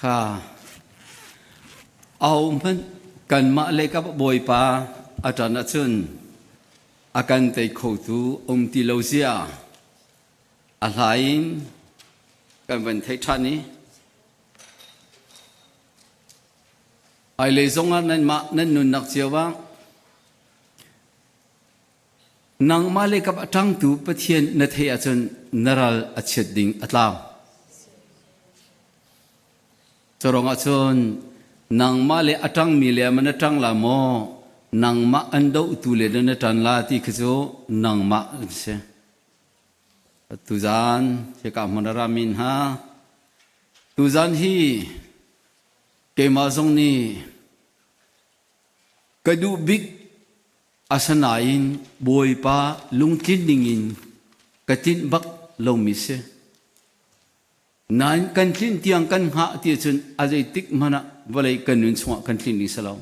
Kha ahohmanh kanmah le ka Bawipa a ṭan ahcun a kan tei khotu um ti lo zia a hla in kan van theih ṭhan i hmailei zongah nanmah nan nunnak cio ah Nangmah le kap a ṭangtu Pathian na theih ahcun na ral a chiat ding a tlau. Curuang ahcun nangmah le a ṭangmi le man na ṭang la maw, nangmah an dohtu le na ṭan la ti khi cu nangmah an si. Tuzaan hika hmun a rami hna, tuzaan hi keimah zong nih ka duh bik Asinain Bawipa lungtlin dingin ka tlinh bak lomi si. Nain kan tlinh tiang kan hngah ti ahcun a zeitik hmanh ah vawlei kan nun chungah kan tlinh ding si lo.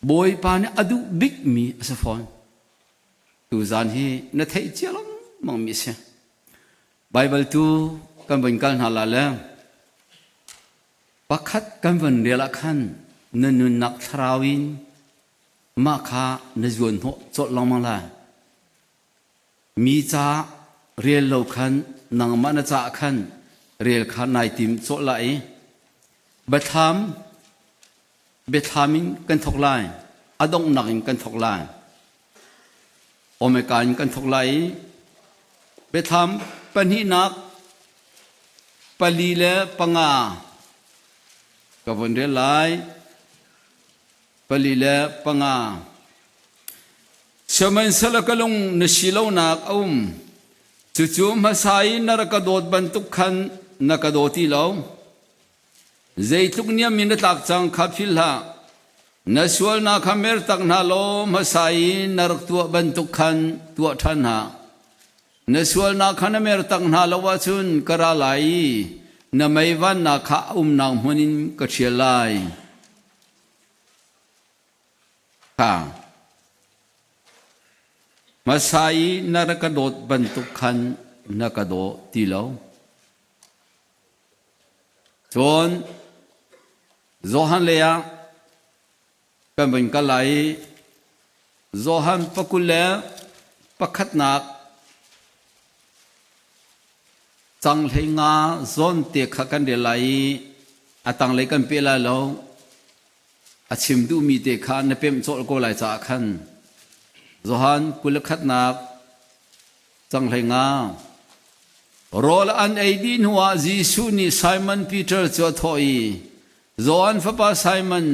Bawipa nih a duh bikmi a si fawn. Tuzaan hi na theih cia lengmangmi a si. Baibal tu kan vun kal hna la le Pakhat kan van rel ah khan na nunnak thlarau in mah kha na zuanhnawh colh lengmang lai. Mi ca rel lo khan nangmah na caah khan rel kha nai tim colh lai i biathlam biathlam in kan thawk lai, a donghnak in kan thawk lai. Omega in kan thawk lai i biathlam pahnihnak 4 le 5 ka von rel lai. 4 le 5. Sihmanhsehlaw ka lung na si lonak a um. Cucu hmasa i na rak ka dawt bantuk khan na ka daw ti lo. Zeitluk niam in na tlak cang kha philh hlah. Na sualnak kha mertak hna law hmasa i na rak tuah bantuk khan tuah ṭhan hna. Na sualnak kha na mertak hna lo ahcun ka ra lai i na meivannak kha a umnak hmun in ka ṭhial lai. Kha hmasa i na rak ka dawt bantuk khan na ka daw ti lo. Cun Johan lei ah kan vun kal lai i Johan 21 cang 15 zawn te kha kan rel lai i a tanglei kan peh lai lo. A chim duhmi te kha na pemh cawlh ko lai caah khan Johan 21 cang 15. Rawl an ei dih hnuah Jesuh nih Simon Peter cu a thawh i, Johan fapa Simon,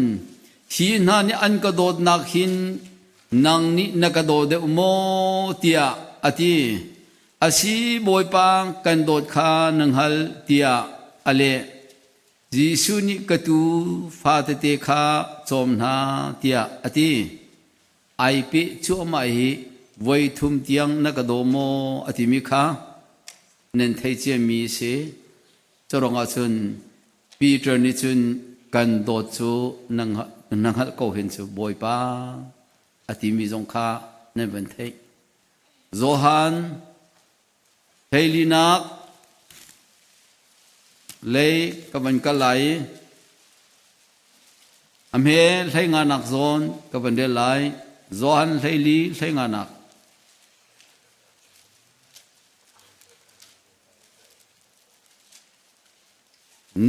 hi hna nih an ka dawtnak hin nang nih na ka daw deuh maw? tiah a ti. A si, Bawipa, kan dawt kha na hngalh, tiah a leh. Jesuh nih ka tuu fa tete kha cawm hna, tiah a ti. Ai peh cuahmah i voi thum tiang na ka daw maw a timi kha nan thei ciami a si. Curuang ahcun Peter nih cun kan dawt cu na hngalh ko hen cu Bawipa a timi zong kha nan van theih. Johan 14 lei ka van kal lai i a hme 15nak zawn ka van rel lai. Johan 14 15nak.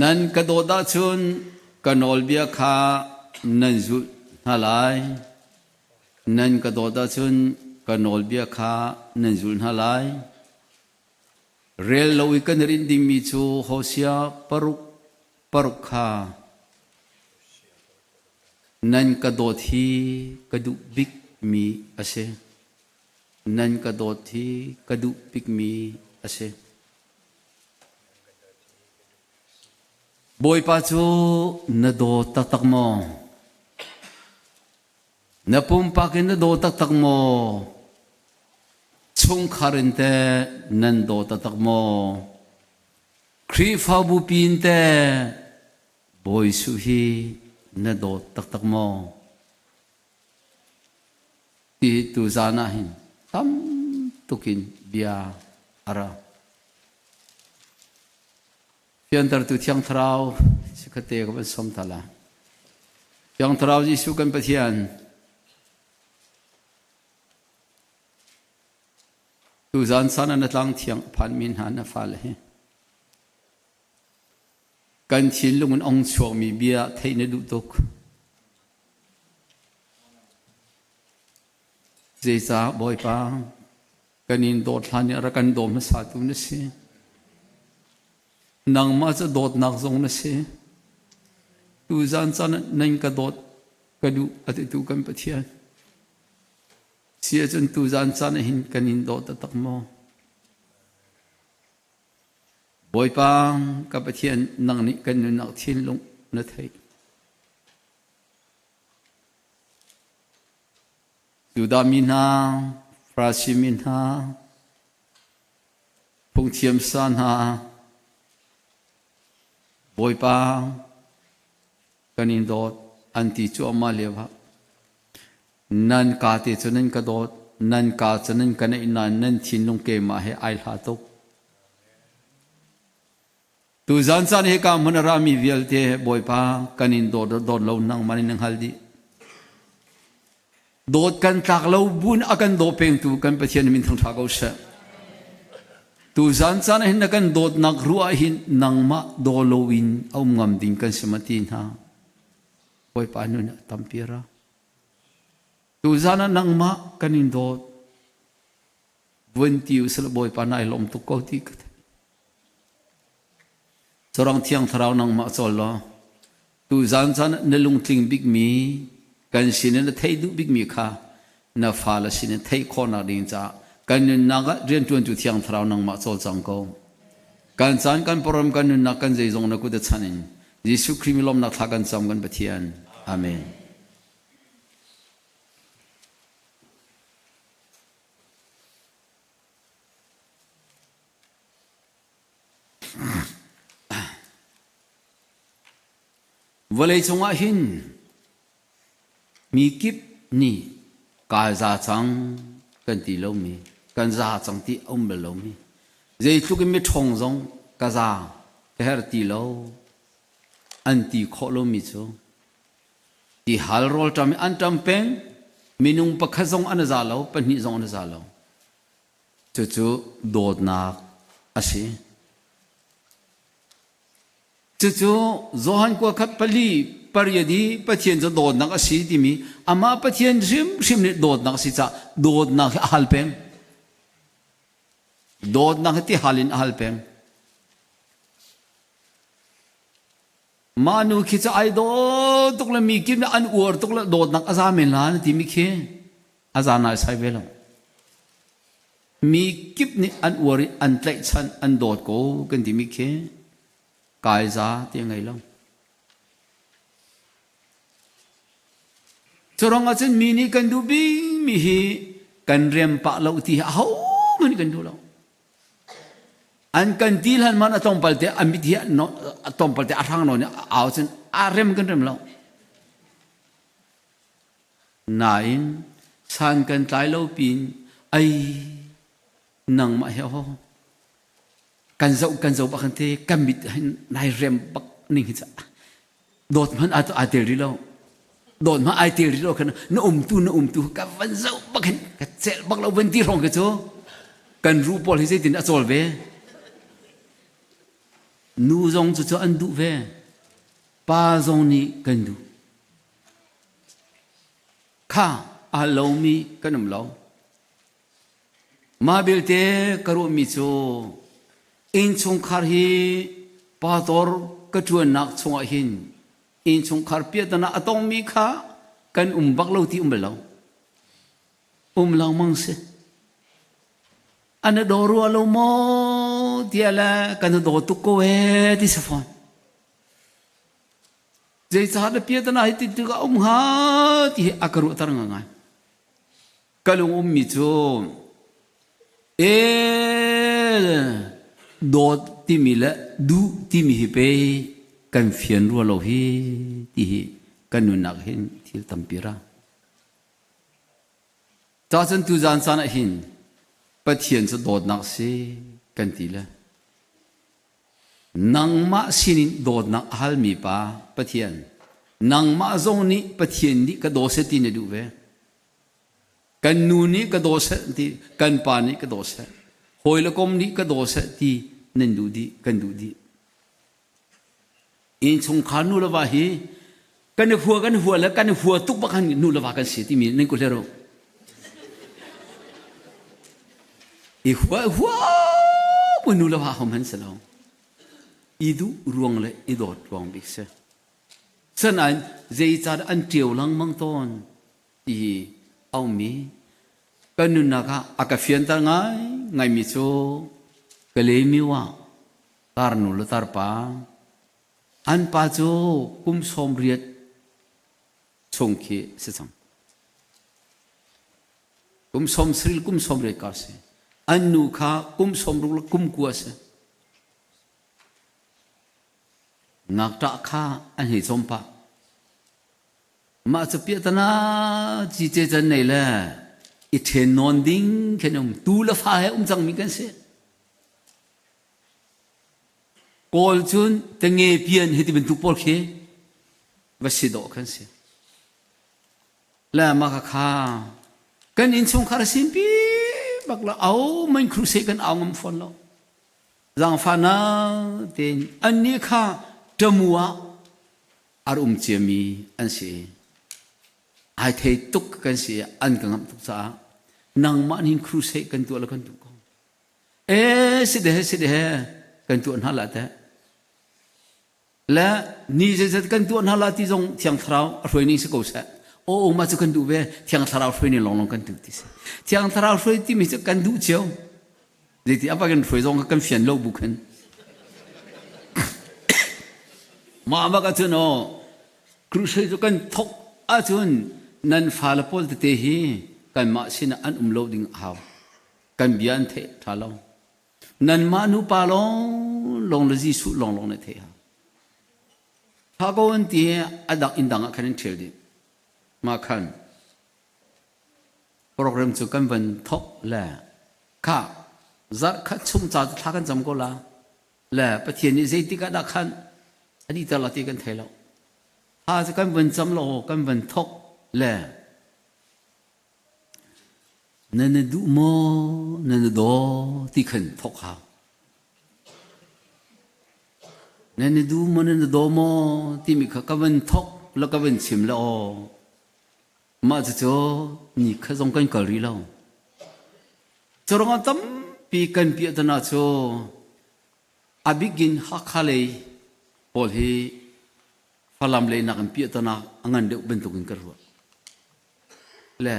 Nan ka dawt ahcun ka nawlbia kha nan zulh hna lai. Nan ka dawt ahcun ka nawlbia kha nan zulh hna lai. Rel lo i kan rinh dingmi cu Hosea 6 6 kha nan ka dawt hi ka duh bikmi a si. Nan ka dawt hi ka duh bikmi a si. Bawipa cu na dawt taktak maw? Na pumpak in na daw taktak maw? Chungkhar in teh nan daw taktak maw? Khrihfabu pi in teh Bawi Jesuh hi na dawt taktak maw? Ti tuzaan ah hin tam tukin bia a ra. Fiantertu Thiang Thlarau chikkhatte ka van som ta la. Thiang Thlarau Jesuh kan Pathian, tuzan san ah na tlang thiang a phanmi hna na fale hi kan thinlung in ong chuakmi bia theih na duh tuk. Zeicah Bawipa kan in dawt hlan i a rak kan daw hmasatu na si. Nangmah cu dawtnak zong na si. Tuzan caan ah nan ka dawt ka duh a titu kan Pathian. Si ahcun tuzan caan ah hin kan in daw taktak maw? Bawipa ka Pathian nang nih kan nunnak thinlung na theih. Judah mi hna, Farasi mi hna, phungthiam sa hna, Bawipa kan in dawt an ti cuahmah lio ah nan ka te cu nan ka dawt, nan ka cu nan ka naih nain nan thinlung keimah he ai hla tuk. Tuzan caan hi ka hmun a rami vialte Bawipa kan in dawt dawt lo nangmah nih na hngal dih. Dawt kan tlak lo buin a kan daw pengtu kan Pathian min thangṭha ko seh. Tuzan caan hin na kan dawtnak ruah hin nangmah daw loin a um ngam ding kan si ma ti hna. Bawipa nun ah tampi ra. Tuzan ah nangmah kan in dawt. Vun ti usila Bawipa nai lawm tuk ko ti ka theih. Carang Thiang Thlarau nangmah cawl law tuzan caan na lungtling bikmi kan sin in na theih duh bikmi kha na fale sin in theih khawhnak ding caah kan nunnak ah rianṭuantu Thiang Thlarau nangmah cawl cang ko. Kan caan kan param kan nunnak kan zeizong na kut a chan in Jesuh Khrih mi lawmnak thla kan cam kan Pathian. Amen. Vawleicung ah hin mi kip nih kaa za cang kan ti lomi, kan za cang ti a um bal lomi, zeitluk in miṭhawng zong ka za ka herh ti lo an ti khawh lomi cu ti hal rawlṭam i an ṭam peng, minung pakhat zong an za lo, pahnih zong an za lo. Cucu dawtnak a si. Cucu Johan kua khat pali pariat i Pathian cu dawtnak a si timi amah Pathian hrimhrim nih dawtnak a si caah dawtnak hi a hal peng. Dawtnak hi ti hal in a hal peng. Mah nu khi cu ai daw tuk le mi kip nih an uar tuk le dawtnak a za men la na timi khi a za nai sai ve lo. Mi kip nih an uar i an tlaihchan an dawt ko kan timi khi kai za ti a ngei lo. Curang ahcun mi nih kan duh bikmi hi kan rem pah lo ti hi ahohmanh kan duh lo. An kan ti hlan man a tlawmpal te a mit hi a tlawmpal te a hrang nawn i a au cun a rem kan rem lo. Nain san kan tlai lo pin ai nangmah hi ho kan zoh kan zoh bak te kan mit hin nai rem bak ning hi dawt hmanh aa tel rih lo dawt hmanh ai tel rih lo khan na umtu na umtu ka van zoh bak hin ka celh bak lo van ti hrawng ke cu kan ru pawl hi zeitin a cawl ve nu zong cu cu an duh ve pa zong nih kan duh kha a lomi kan um lo Mah belte ka ruahmi cu innchungkhar hi pastor ka ṭuannak chungah hin innchungkhar piahtana a tongmi kha kan um bak lo ti um bal lo. Um lengmang si. An a daw rua lo maw tiah le kan a daw tuk ko ee ti si fawn. Zeicah na piahtana hi ti tik a um hnga ti hi a ka ruahter ngaingai. Ka lung ummi cu e dawt timi le duh timi hi pei kan fian rua lo hi ti hi kan nunnak hin thil tampi ra. Cacun tuzaan caan ah hin Pathian cu dawtnak si kan ti le. Nangmah sinin dawtnak a halmi pa Pathian, nangmah zong nih Pathian nih ka daw seh ti na duh ve. Kan nu nih ka daw seh ti, kan pa nih ka daw seh, hawi le kom nih ka daw seh ti nan duh dih, kan duh dih. Innchungkhar nu le va hi kan i hua kan hua le kan i hua tuk bak han nu le va kan si timi nan ku hler u. I hua hua bu nu le va hom han si lo. I duh ruang le i dawt ruang bik si. Sanain zeicah an ṭio lengmang tawn ti hi a ummi kan nunnak ah a ka fianter ngai ngaimi cu Kalaymyo ah tarnu le tarpa an pa cu kum 80 chung khi si cang. Kum 70 kum 80 ka si. An nu kha kum 60 le kum 9 si. Ngakṭah kha an hei cawm pah. Mah cu piahtana cice can nei le i ṭhen nawn ding khin um tu le fa he um cangmi kan si. Kawl cun tenge pian hi ti bantuk pawl khi va si dawh kan si. Le mah kha kha kan innchungkhar simpi bak la au man crusade kan au ngam fawn lo. Zaangfahnak tein annih kha ṭamu ah ar um ciami an si. Ai thei tuk kan si an ka ngamh tuk caah nangmah nih crusade kan tuah le kan duh ko. E si de he si de he kan tuah hna la teh. Le ni zeizat kan tuah hna la ti zong Thiang Thlarau a hruai ning si ko seh. Aw mah cu kan duh ve Thiang Thlarau hruai ning lawnglawng kan duh ti si. Thiang Thlarau hruai timi cu kan duh cio. Zeiti apa kan hruai zong kan fian lo bu khan. Mah bak ahcun aw crusade cu kan thok ahcun nan fale pawl tete hi kanmah sinah an um lo ding a hau. Kan bia an theih ṭha lo. Nanmah nupa lawnglawng le Jesuh lawnglawng na theih hau. Ṭha ko an ti a dang inn dang ah khan an ṭhial dih. Mah khan program cu kan van thok le kha zarh khat chung ca cu thla kan cam ko la le Pathian nih zeitik ah dah khan a dihter la ti kan thei lo. Thla cu kan van cam lo kan van thok le Na na duh maw, na na daw ti khan thawk hau. Na na duh maw, na na daw maw timi kha ka van thawk la ka van chim la aw. Mah cucu ni kha zong kan kal rih lo. Curuangah tampi kan piahtana cu a bikin Hakha lei pawl hi Falam lei nakin piahtana a ngan deuh bantukin ka ruah. Le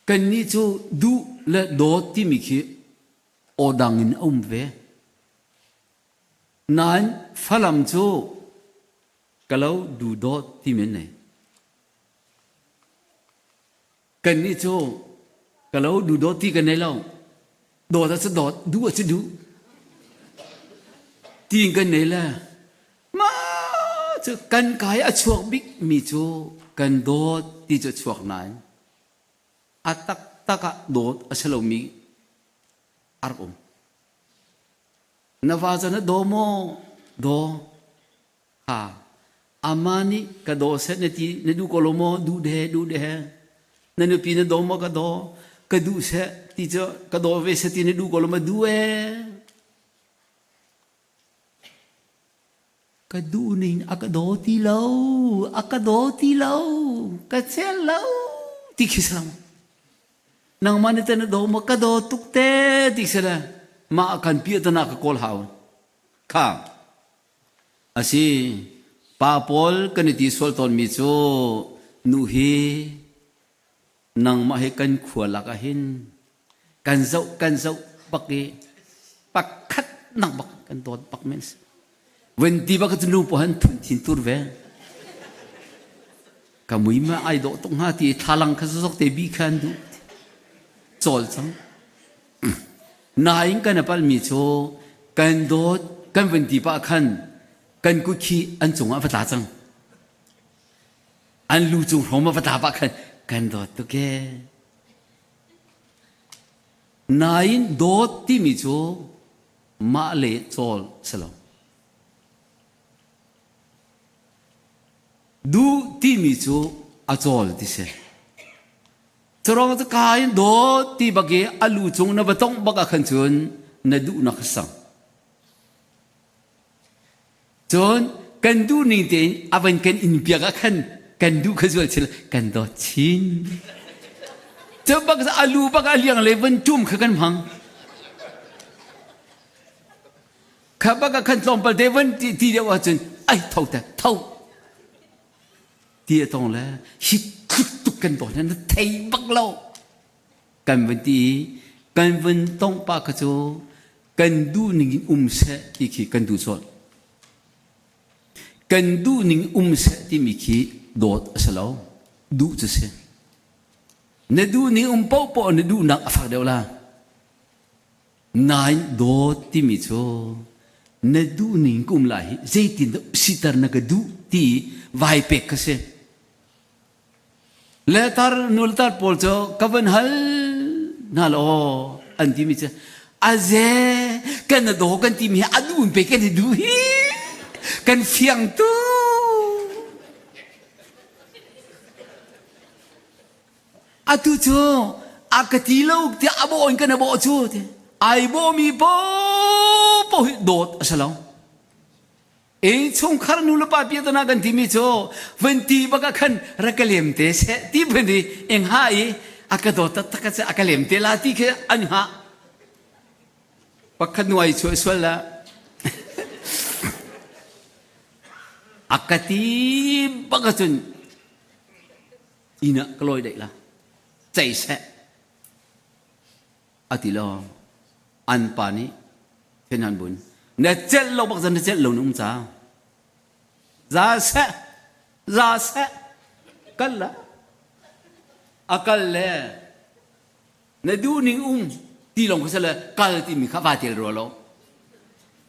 kannih cu duh le dawt timi khi aw dang in a um ve. Nain Falam cu ka lo duh dawt timi an nei. Kannih cu ka lo duh dawt ti kan nei lo. Dawt a cu dawt, duh a cu duh. Tiin kan nei le mah cu kan kai a chuak bik mi cu kan dawt ti cu a chuak nain a taktak ah dawt a si lomi a rak um. Na va cu na daw maw? Daw. Ha. Amah nih ka daw seh na ti na duh ko lo maw? Duh de, duh de. Na nupi na daw maw? Ka daw. Ka duh seh ti cu ka daw ve seh ti na duh ko lo maw? Duh ee. Ka duh ning a ka daw ti lo, a ka daw ti lo, ka cel lo ti khi si lo. Nangmah nih teh na daw maw? Ka daw tuk te ti si le mah kan piahtana ka kawl hau. Kha asi pa pawl kan i ti sual tawnmi cu nu hi nangmah hi kan khua lak ah hin kan zoh kan zoh bak i pakhat nak bak kan dawt bak men si van ti bak cu nu pawl han thun thin tur ve ka mui ma ai dawh tuk hnga ti thlalang kha zok te bi khan duh cawl cang nain kan apal mi cu kan dawt kan van ti pa khan kan kut khi an cungah va tla cang An lu cung hrawm a va tla pah khan kan dawt tuk ee. Nain dawt timi cu mah le cawl si lo. Duh timi cu a cawl ti si. Curang cu ka in dawt ti bak i a lu cung na va tongh bak ah khan cun na duhnak a sang. Cun kan duh ning tein a van kan in piak ah khan kan duh kha zual chin kan dawt chin. Cu bak a lu bak a liang le van tum kha kan hmang. Kha bak ah khan tlawmpal te van ti, ti deuh ahcun ai tho te tho ti a tong le hi tluk tuk kan dawt na thei bak lo kan van ti i kan van tong pa kha cu kan duh ning in um seh ti khi kan duh colh. Kan duh ning um seh timi khi dawt a si lo duh cu si. Na duh ning um paohpaoh na duhnak a fak deuh la. Nain dawt timi cu na duh ning ka um lai hi zeitin dah siter na ka duh ti vai pek kha si. Le tar nu le tar pawl cu ka van hal hna law an timi cu aze kan na daw kan timi hi a duh in pe kan i duh hi kan fiang tu atu cu a ka ti lo tiah a bawh in kan a bawh cu ti ai bawhmi paohpaoh hi dawt a si lo E chungkhar nu le pa piatana kan timi cu van ti bak ah khan rak ka lem te seh ti phun i eng ha i a ka dawt taktak a ka lem te la ti khi an ha pakhat nuai chuah sual la a ka ti bak ahcun inn ah ka lawi daih la cei seh a ti lo an pa nih thin bun na celh lo bak zan na celh lo na um ca za seh za seh kal la a kal le na duh ning um ti lawng kha le kal timi kha va tel rua lo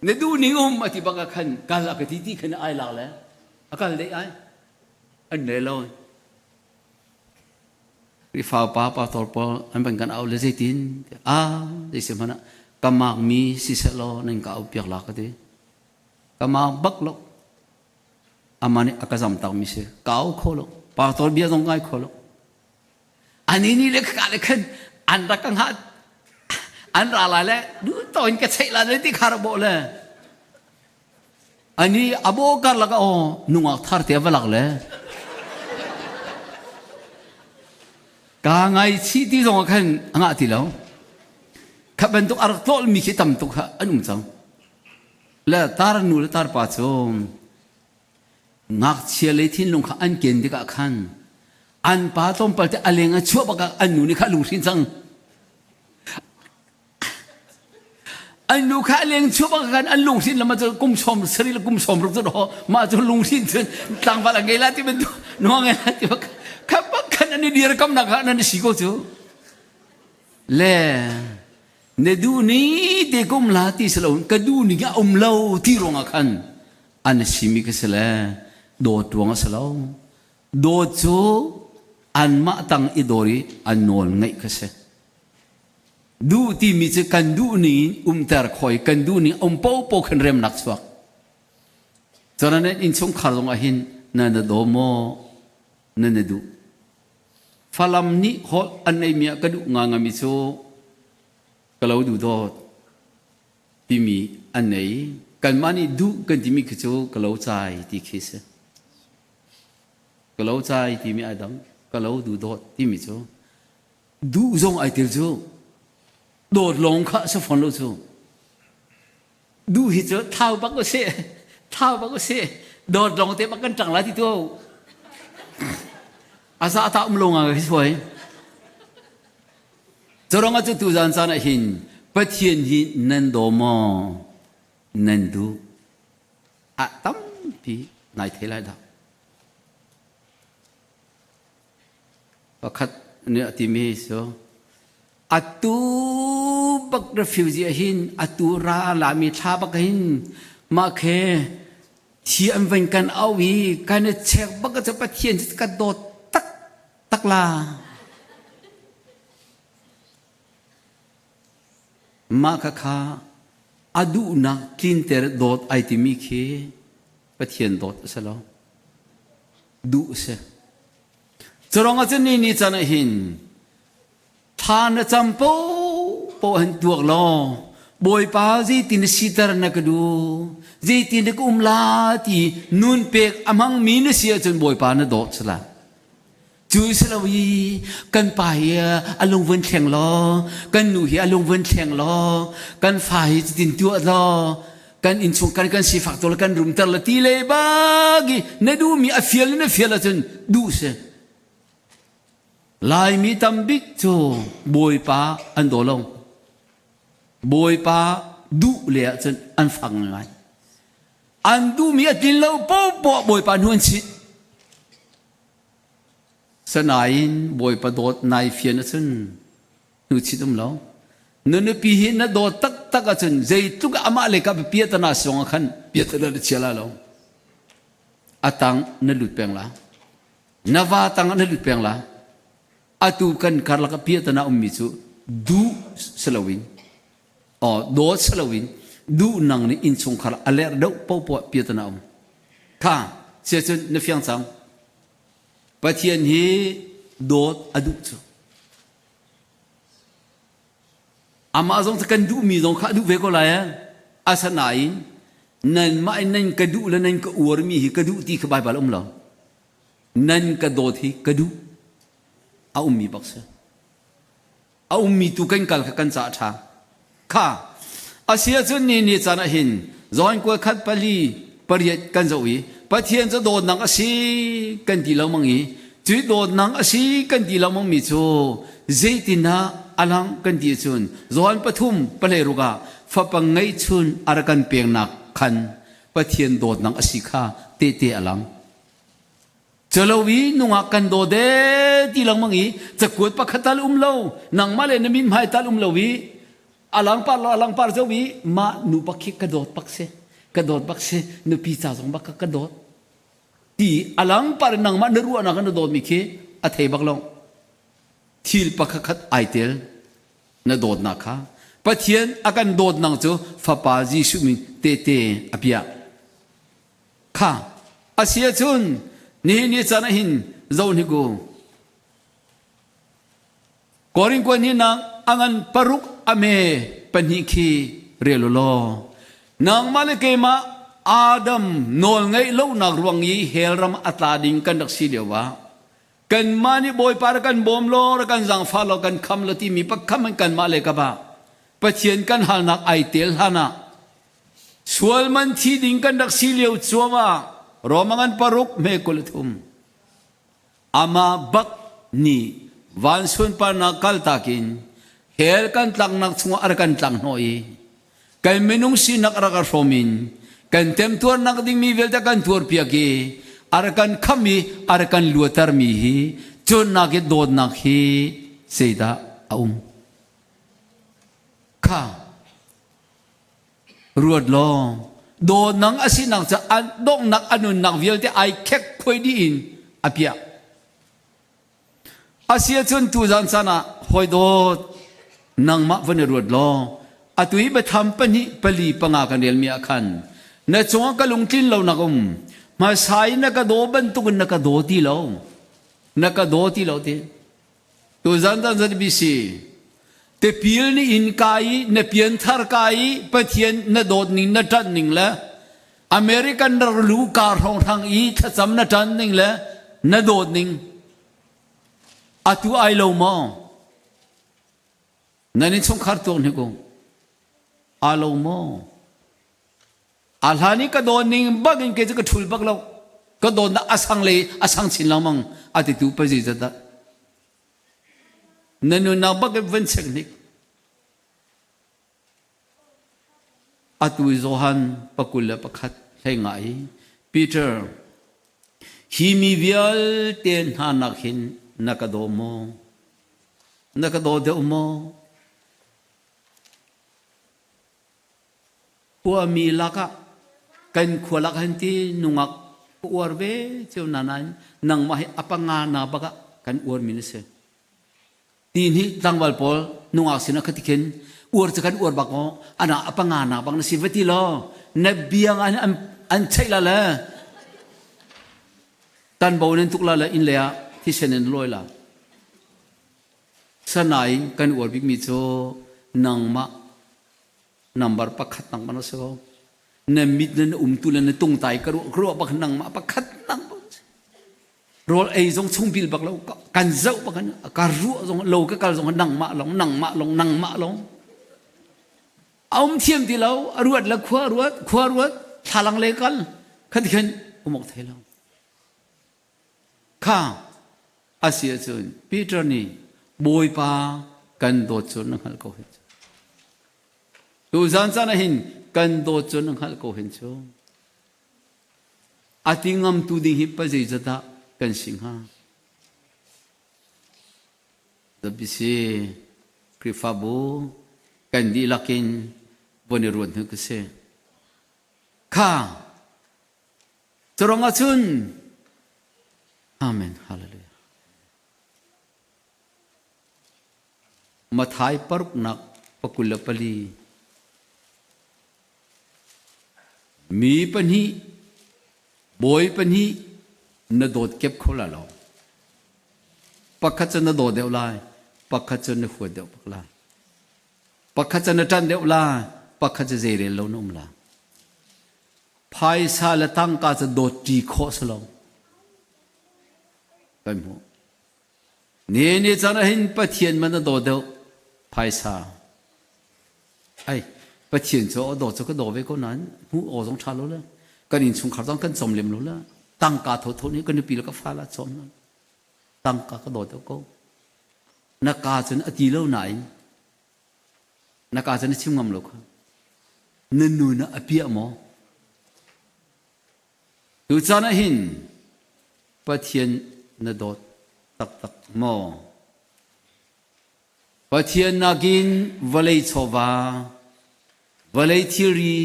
na duh ning um a ti bak ah khan kal a ka ti ti khan ai lak le a kal dei ai an le lo Khrihfa upa pastor pawl an van kan auh le zeitin ah zei si hmanh ah ka maak mi siseh law nan ka auh piak la ka ti. Ka maak bak lo. Amah nih a ka zam tak mi si. Ka au kho lo. Pastor bia zong ngai kho lo. Ani ni le ka le khan an rak ka hngah an ra lai le du to in ka cheih la le ti khar bo le Ani a bawh karlak ah aw nungak thar te a va lak le kaa ngaichih ti zong ah khan a ngah ti lo. Kha bantuk a rak tlawlmi khi tam tuk kha an um cang. Le tar nu le tar pa cu ngakchia le thinlung kha an ken tikah khan an pa tlawmpal te a leng a chuah bak ah an nu nih kha lunghrin cang. An nu kha a leng chuah bak khan an lungsin lam cu kum sawm sarih le kum sawm ruk cu daw mah cu lungsin cun tlangval a ngei la ti bantuk nuang ngei la ti bak kha bak khan an i dirkamnak kha nan si ko cu le na duh ni te kum la ti si lo ka duh ni a um lo ti ruangah khan an simi ka si le dawt ruang a si lo dawt cu anmah tang i dawr i an nawl ngaih kha si Duh timi cu kan duh ning in umter khoi, kan duh ning um popo khan remnak chuak. Cun nan innchungkhar zong ah hin na na daw maw na na duh. Falam nih holh an neimi ah ka duh ngangami cu ka lo duh dawt timi an nei. Kanmah nih duh kan timi khi cu ka lo cai ti khi si. Ka lo cai timi ai dang, ka lo duh dawt timi cu duh zong ai tel cu dawt lawng kha a si fawn lo cu duh hi cu thau bak usih thau bak usih dawt lawng te bak kan ṭang lai ti tu a za ta um lo nga hi suai Curang ah cu tu zan caan ah hin Pathian hi nan daw maw nan duh ah tampi nai thei lai dah Pakhat nih a timi cu atu bak refugee ah hin atu ra lami thla bak hin mah khe thi an van kan au i kan i chek bak cu Pathian cu ka dawt tak tak la. Mah kha kha a duhnak tlinter dawt ai timi khi Pathian dawt a si lo. Duh a si. Curuang ah cun ni ni can ah hin thla na cam paohpaoh hin tuak law Bawipa zeitin na siter na ka duh zeitin na ka um la ti nun pek a hmangmi na si ahcun Bawipa na dawt sala. Cu si lo i kan pa hi a lung vun thleng law kan nu hi a lung vun thleng law kan fa hi cutin tuah law kan innchung kan kan sifak tu le kan rumter le ti le bak i na duhmi a fial in a fial ahcun duh si. Laimi tambik cu Bawipa an daw lo. Bawipa duh le ahcun an fak ngai. An duhmi a tlin lo popoah Bawipa hnu an chih. Sanain Bawipa dawt nai fian ahcun hnuchit um lo. Na nupi hi na dawt taktak ahcun zeitluk amah le ka piatana song ah khan piatana na chia la lo. A tang na lut peng la. Na va tang na lut peng la. Atu kan karlak ah piatana ummi cu duh si loin aw dawt si loin duh nang nih innchungkhar a lerh deuh popoah piatana um. Kha sia cun na fiang cang. Pathian hi dawt a duh cu. Amah zong cu kan duhmi zong kha a duh ve ko lai. Asinain nanmah in nan ka duh le nan ka uarmi hi ka duh ti kha Baibal um lo. Nan ka dawt hi ka duh. A ummi bak si. A ummi tu kan kal kha kan ca a ṭha. Kha a si ahcun ni ni caan ah hin John kua khat pali pariat kan zoh i Pathian cu dawtnak a si kan ti lengmang i cuI dawtnak a si kan ti lengmang mi cu zeitinah a lang kan ti ahcun John pathum palei ruk ah fapa ngeihchun a rak kan peknak khan Pathian dawtnak a si kha tehte a lang. Calo i nungak kan daw de ti lengmang i cakuat pakhat tal um lo nangmah le na min hmai tal um lo i alangpar lo alangpar zo i mah nu bak khi ka dawt bak si ka dawt bak si nupi ca zong bak ka dawt ti alangpar nangmah na ruahnak na dawtmi khi a thei bak lo thil pakhat khat ai tel na dawtnak kha Pathian a kan dawtnak cu Fapa Jesuh min tehte a piah Kha a si ahcun nihin ni caan ah hin zo hnik u. Korin kuan hi nang a ngan paruk a me pahnih khi rel u law nangmah le keimah Adam nawl ngeih lonak ruang i hell ram a tla ding kan rak si lio ah kanmah nih Bawipa rak kan bawm law rak kan zaangfah law kan kham law timi pakham in kanmah le ka ba Pathian kan halnak ai tel hlan ah Sual man thi ding kan rak si lio cuam ah Roma ngan paruk hme 23 amah bak nih van sunparnak kaltak in hell kan tlaknak chungah a rak kan tlak hnawh i kan minung sinak a rak hrawm in kan temtuarnak dingmi vialte kan tuarpiak i a rak kan kham i a rak kan luatermi hi cunnak i dawtnak hi zeidah a um kha Ruat law, dawtnak a sinak cu an donghnak a nunnak vialte ai khek khuai dih in a piah. A si ahcun tuzan caan ah hawi dawt nangmah van i ruat law atu hi biatham pahnih pali panga kan relmi ah khan na cungah ka lungtlin lo nak um hmasa i na ka daw bantukin na ka daw ti lo na ka daw ti lo ti Tuzan tan ZBC tipil ni in ka i na pianthar ka i Pathian na dawt ning na ṭanh ning le American rak lu ka hrawnghrang i thlacam na ṭan ning le na dawt ning atu ai lo maw? Nan innchungkhar tuak hnik u. Aa lo maw? A hlan i ka dawn ning bak in kei cu ka ṭhul bak lo. Ka dawnnak a sang le a sang chin lengmang a titu pa zeizat dah. Na nunnak bak in van check hnik. Atu Johan pakul le pakhat hlei nga i Peter hi mi vialte hna nak hin na ka daw maw? Na ka daw deuh maw? Khuami lakah kan khua lak han ti nungak ka uar ve cio na nain nangmah hi a panga na bak ah kan uarmi na si. Ti nih tlangval pawl nungak sinah khati khin uar cu kan uar bak aw ana a panga na bak na si va ti law na biang an an cheih la le. Tanbo nan tuk la le inn lei ah thisen in lawi la. Sanain kan uar bikmi cu nangmah number pakhat nang man si ko. Na mit na umtu le na tungtai ka ruah ruah bak nangmah pakhat nang rawl ei zong chung bil bak lo kan zoh bak ka ruah zong lo ka kal zong nangmah long nangmah long nangmah long a um thiam ti lo a ruat le khua ruat khua ruat thlalang le kal khan khan umok thei lo kha asi ahcun Peter nih Bawipa kan dawt cu na hngalh ko hin cu tu zan caan ah hin kan dawt cu na hngalh ko hin cu a ti ngamtu ding hi pa zeizat dah kan si hnga WBC Khrihfabu kan dihlak in von i ruat hnu ka si. Kha curang ahcun Amen Hallelujah. Mathai paruknak 24 Mi pahnih bawi pahnih na dawt kep kho la lo. Pakhat cu na daw deuh lai, pakhat cu na huat deuh bak lai. Pakhat cu na ṭanh deuh lai, pakhat cu zeirel lo na um lai. Phaisa le tangka cu dawt ṭi khawh si lo. Kan hmuh. Ni ni caan ah hin Pathian man a daw deuh phaisa. Ai, Pathian cu a daw cu ka daw ve ko nain hmuh aw zong ṭha lo le kan innchungkhar zong kan cawm lem lo le tangka thotho nih ka nupi le ka fa la cawm lo. Tangka ka daw deuh ko. Na ka cun a ti lo nain na ka cun a chim ngam lo kha. Na nu na a piah maw? Tucaan ah hin Pathian na dawt taktak maw? Pathian nakin vawlei chawva, vawlei thilri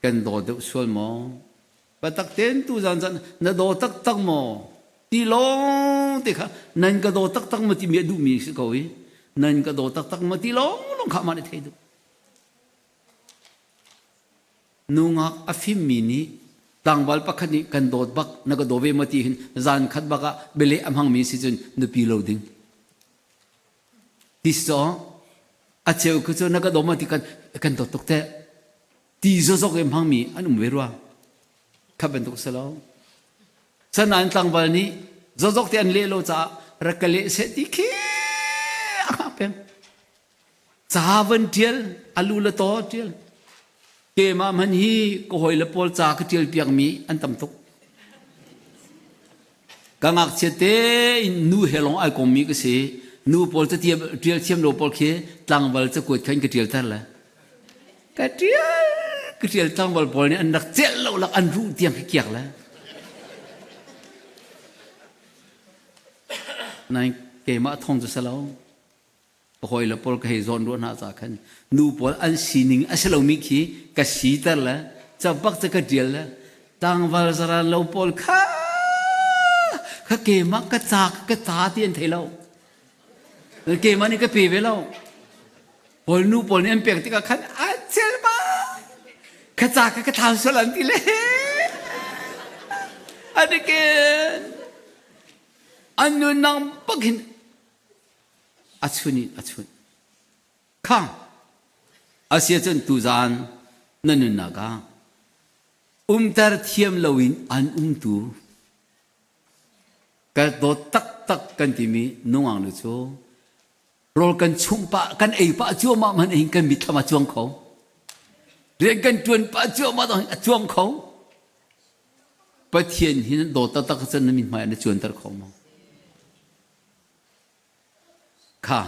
kan daw deuh sual maw? Biatak tein tuzaan caan na daw taktak maw? Ti lawng te kha nan ka daw taktak maw timi a duhmi si ko i nan ka daw taktak maw ti lawng lawng kha amah nih thei duh. Nungak a fimmi nih tlangval pakhat nih kan dawt bak na ka daw ve maw ti hin zan khat bak ah bialeh a hmangmi si cun nupi lo ding. Ti si a cheu khu cu na ka daw maw ti kan kan dawt tuk teh. Ti zawzok i hmangmi an um ve rua. Kha bantuk si lo. Sanain tlangval nih zawzok te an leh lo caah rak ka leh seh ti khi a hngak peng. Ca van ṭial, a lu le taw ṭial. Keimah hmanh hi ka hawile pawl ca ka ṭial piakmi an tam tuk. Ka ngakchia tein nu he lawng ai kommi ka si. Nu pawl ca ṭial thiam lo pawl khi tlangval cakuat khan ka ṭial ter le. Ka ṭial, ka ṭial tlangval pawl nih an rak celh lo lak an ruh tiang khi kiak le. Nain keimah thong cu si lo. Ka hawile pawl ka hei zawn ruah hna ca khan nu pawl an sining a si lomi khi ka siter le cabak cu ka ṭial le tlangval zaran lo pawl kha kha keimah ka ca ka ca ti an thei lo keimah nih ka pe ve lo pawl nu pawl nih an pek tikah khan a cel ba ka ca ka ka thlau sual an ti le adikin an nunnak bak hin a chun in a chunh. Kha asiahcun tuzaan na nunnak ah umter thiam loin an umtu ka dawt taktak kan timi nungak nu cu rawl kan chumh pah kan ei pah cuahmah hmanh hin kan mitthlam a cuang kho rian kan ṭuan pah cuahmah zong hin a cuang kho Pathian hin dawt taktak cun na mithmai ah na cuanter kho maw Kha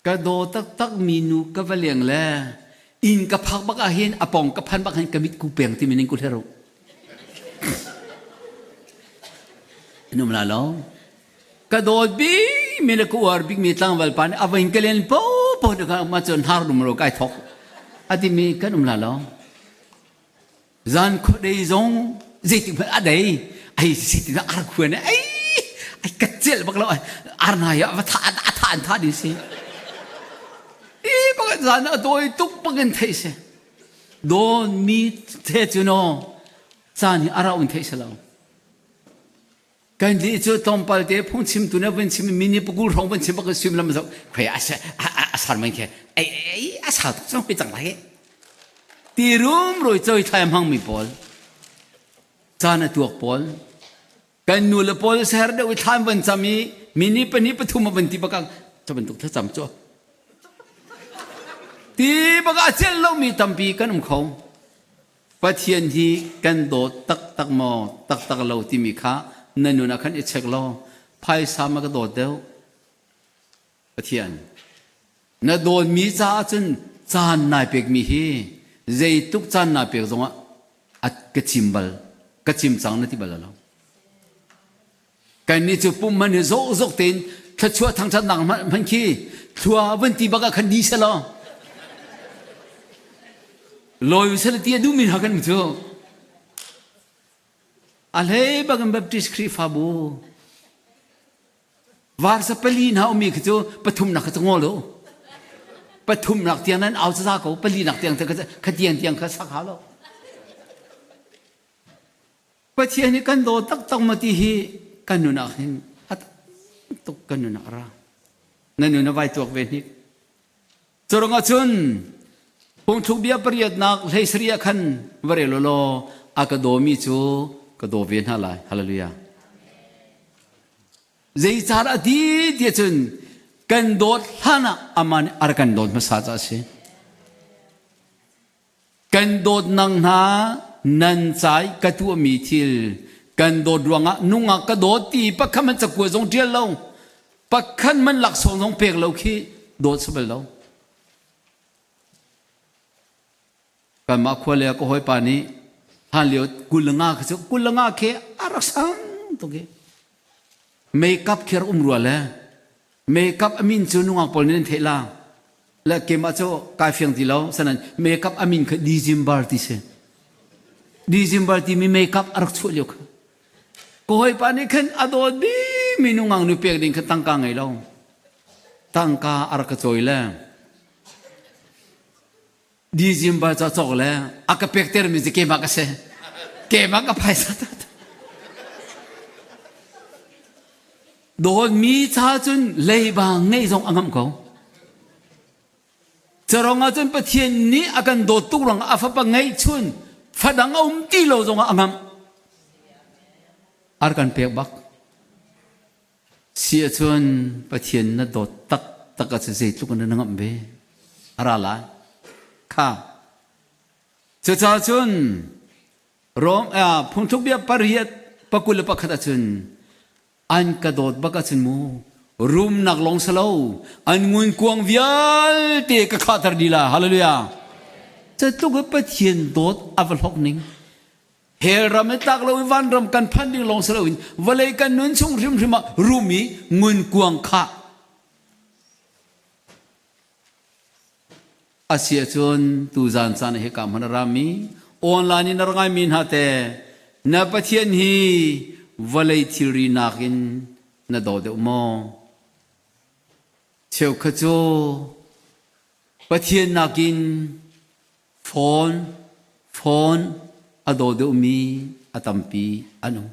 ka daw taktak mi nu ka va leng le inn ka phak bak ah hin a pong ka phan bak hin ka mit ku peng timi ning ku hleru. Num la lo. Ka dawt bik mi le ka uar bik mi tlangval pa nih a vain ka len po po ka ma cun har dum ro kai thok. Ati mi kan um la lo. Zan khuadei zong zeitik hmanh a dei ai si ti ar khuan ai ai ka cel bak lo ar na ya va tha a tha an tha ding si i bak zan a doi tuk bak in thei se don mi the chu no. Caan hi a rauh in theih si lo. Kan li cu tlawmpal te phungchimtu nih vun chim mi nih pakul hrawng vun chim bak suimilam zoh khoi a a sar man khi ei ei a sau tuk cang hoi cang lai ti rum roi choi thlai hmang mi pawl caan a tuak pawl kan nu le pawl ser deuh i thlan van cam i mi nih pahnih pathum a van ti bak cu bantuk thlacam cu ti bak a celh lomi tampi kan um kho. Pathian hi kan dawt taktak maw taktak lo timi kha na nun ah khan i check law phaisa ma ka dawt deuh Pathian na dawtmi caah cun caan nai pekmi hi zeitluk caan naa pek zongah a ka cim bal ka cim cang na ti bal lo. Kannih cu pum hman hi zawkzawk tein thluachuah thangṭhatnak hmanh khi thlua vun ti bak ah khan ni selaw lawi sela ti a duhmi hna kan cu a hlei bak in Baptist Khrihfabu varsa pali hna ummi khi cu pathumnak kha cu ngol u pathumnak tiang nan au za ko palinak tiang kha tiang tiang kha sak hau lo. Pathian hi kan daw taktak maw ti hi kan nun ah hin a tuk kan nun ah ra. Na nun a vai tuak ve hnik. Curang ahcun phungthluk bia pariatnak hlei sarih ah khan va rel law a ka dawmi cu ka daw ve hna lai. Hallelujah. Zeicahdah ti tiah cun kan dawt hlan ah amah nih a rak kan dawt hmasa ca a si. Kan dawt nang hna nan cai ka tuahmi thil kan dawt ruangah nungak ka dawt ti pakhat man cakua zong ṭial lo pakhat man laksawng zong pek lo khi dawt si bal lo. Kanmah khua le ka hawipa nih hlan lio 25 kha cu 25 khi a rak sang tuk i makeup khi rak um rua le Makeup a min cu nungak pawl nih nan theih la. Le keimah cu kai fiang ti lo. Sanan makeup a min kha December ti si. December timi makeup a rak chuah lio kha. Ka hawipa nih khan a dawt bimi nungak nu pek ding kha tangka ngei lo. Tangka a rak ka cawi le December ca cawk le a ka pek termi cu keimah ka si. Keimah ka phaisa ta. Dawtmi ca cun leiba ngeih zong a ngamh ko. Carong ah cun Pathian nih a kan dawt tuk ruangah a fapa ngeihchun fadang a um ti lo zongah a ngamh. Ar kan pek bak. Si ahcun Pathian na dawt taktak ahcun zeitluk in na ngamh ve? A ra lai. Kha. Cucaah cun Rom phungthluk bia pariat pakul le pakhat ahcun an ka dawt bak ahcun mu rumnak lawng si lo an ngunkuang vialte ka khahter dih la. Hallelujah. Catluk i Pathian dawt a va hlawk ning. Hell ram i tlak lo i vanram kan phanh ding lawng si loin vawlei kan nun chung hrimhrim ah rum i ngunkuang khah a si ahcun tuzan caan hi ka hman a rami online in a ra ngaimi hna te na Pathian hi vawlei thilri nakin na daw deuh maw? Cheukhat cu Pathian nakin Phone phone a daw deuhmi a tampi an um.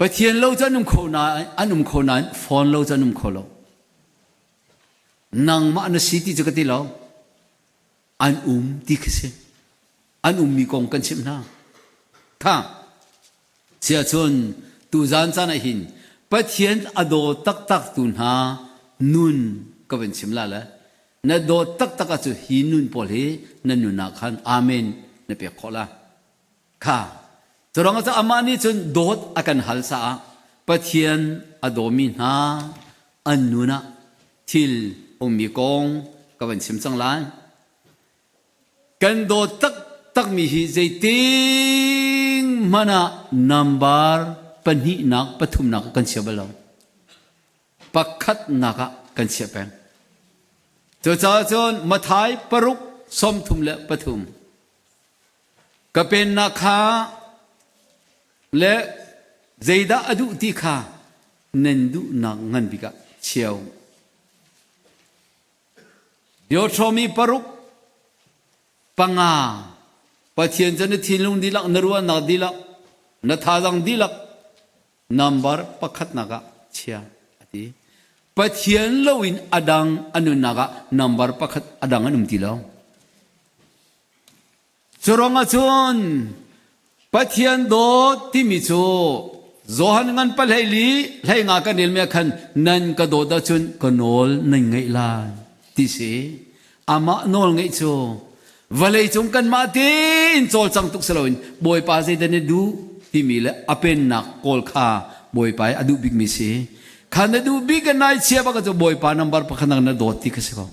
Pathian lo cu an um kho nain an um kho nain phone lo cu an um kho lo. Nangmah na si ti cu ka ti lo. An um ti khi si. An ummi kong kan chimh hna. Kha siahcun tuzan caan ah hin Pathian a daw taktak tu hna nun ka van chim la le na dawt taktak ahcun hi nun pawl hi na nun ah khan amen na pek khawh la kha curuang ah amah nih cun dawt a kan hal caah Pathian a dawmi hna an nun ah thil ummi kong ka van chim cang lai. Kan dawt taktakmi hi zeiting hmanh ah number pahnihnak pathumnak kan chia bal lo. Pakhatnak ah kan chiah peng. Cucaah cun Mathai paruk 33 ka pennak kha le zeidah a duh ti kha nan duhnak ngan bik ah chiao. Deuteronomy paruk panga. Pathian cu na thinlung dihlak, na ruahnak dihlak, na thazaang dihlak number pakhatnak ah chia a ti. Pathian loin a dang a nunnak ah number pakhat a dang an um ti lo. Cu ruangah cun Pathian dawt timi cu Johan ngan pahlei li hlei nga kan rel mi ah khan nan ka dawt ahcun ka nawl nan ngaih lai ti si. Amah nawl ngeih cu vawlei cung kanmah tein cawlcang tuk si loin Bawipa zeidah na duh timi le a pennak kawl kha Bawipa i a duh bikmi si. Kha na duh bik in nai chia bak cu Bawipa number pakhat na dawt ti kha si ko.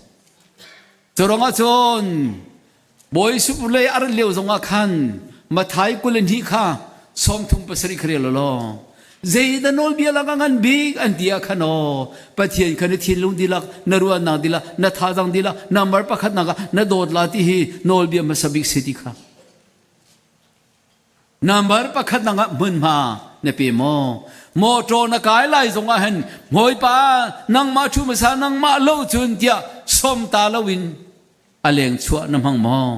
Cu ruangah cun Bawi lei a rat lio zongah khan Mathai 22 kha 37 kha rel law zeidah nawlbia lak a ngan bik an ti ah khan aw Pathian kha na thinlung dihlak na ruahnak dihlak na thazaang dihlak number pakhatnak ah na dawt la ti hi nawlbia hmasa bik si ti kha number pakhatnak ah hmunhma na pe maw mawṭaw na kai lai zongah hin hawipa nangmah ṭhu hmasa nangmah lo cun tiah som ta loin a leng chuah na hmang maw?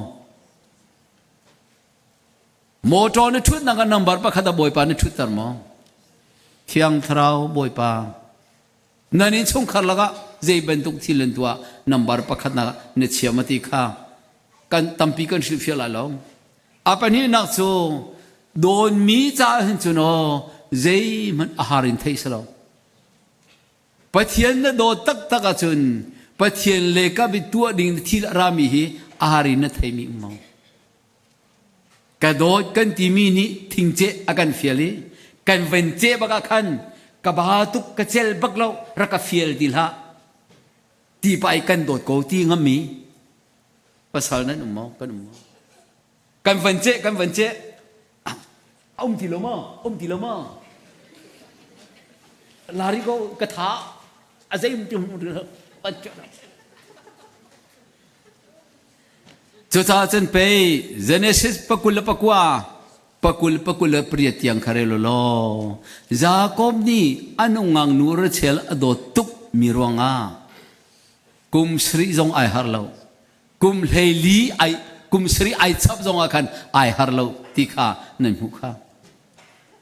Motor na ṭhutnak ah number pakhat ah Bawipa na ṭhutter maw? Thiang Thlarau Bawipa nan innchungkhar lakah zei bantuk thil an tuah number pakhat nak na chia ma ti kha kan tampi kan hrilhfiah lai lo. A pahnihnak cu dawnmi caah hin cun aw zeihmanh a har in theih si lo. Pathian na dawt taktak ahcun Pathian le ka bi tuah ding thil a rami hi a har in na theimi um maw? Ka dawt kan timi nih thingceh a kan fial i kan van ceh bak ah khan ka ba tuk ka cel bak lo rak ka fial ti hlah ti pa i kan dawt ko ti ngammi pasal nan um maw kan um maw kan van ceh kan van ceh a um ti lo maw um ti lo maw lari ko ka tha a zei um ti um Cucaah cun pei Genesis pakul le pakua pakul pakul le pariat tiang kha rel law Jakob nih a nungak nu Rachel a dawt tuk mi ruangah kum sarih zong ai har lo kum hleili ai kum sarih ai chap zong ah khan ai har lo ti kha nan hmuh kha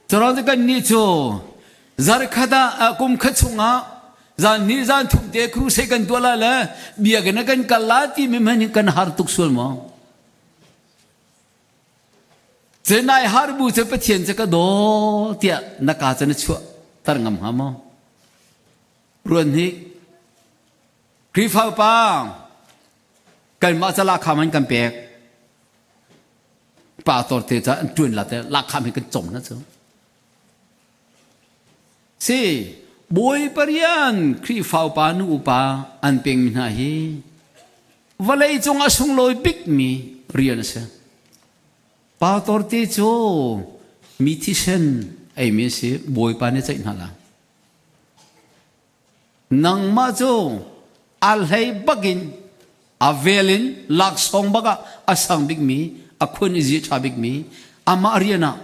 Curuang cu kannih cu zarkhat ah kum khat chungah zan hnih zan thum te crusade kan tuah lai le biakinn ah kan kal lai timi hmanh hin kan har tuk sual maw? Cu nai har bu cu Pathian cu ka daw tiah na ka cu na chuah tar ngam hnga maw? Ruan hnik Khrihfa upa kanmah ca lahkhah man kan pek pastor te ca an ṭuan la te lahkhah he kan com na cu si bawipa rian Khrihfa upa nu upa an pekmi hna hi vawlei cung a sunglawi bikmi rian a si pastor te cu mi thisen eimi a si bawipa nih ceih hna la Nangmah cu a hlei bakin a vel in laksawng bakah a sang bikmi a khun i zi ṭha bikmi amah rian ah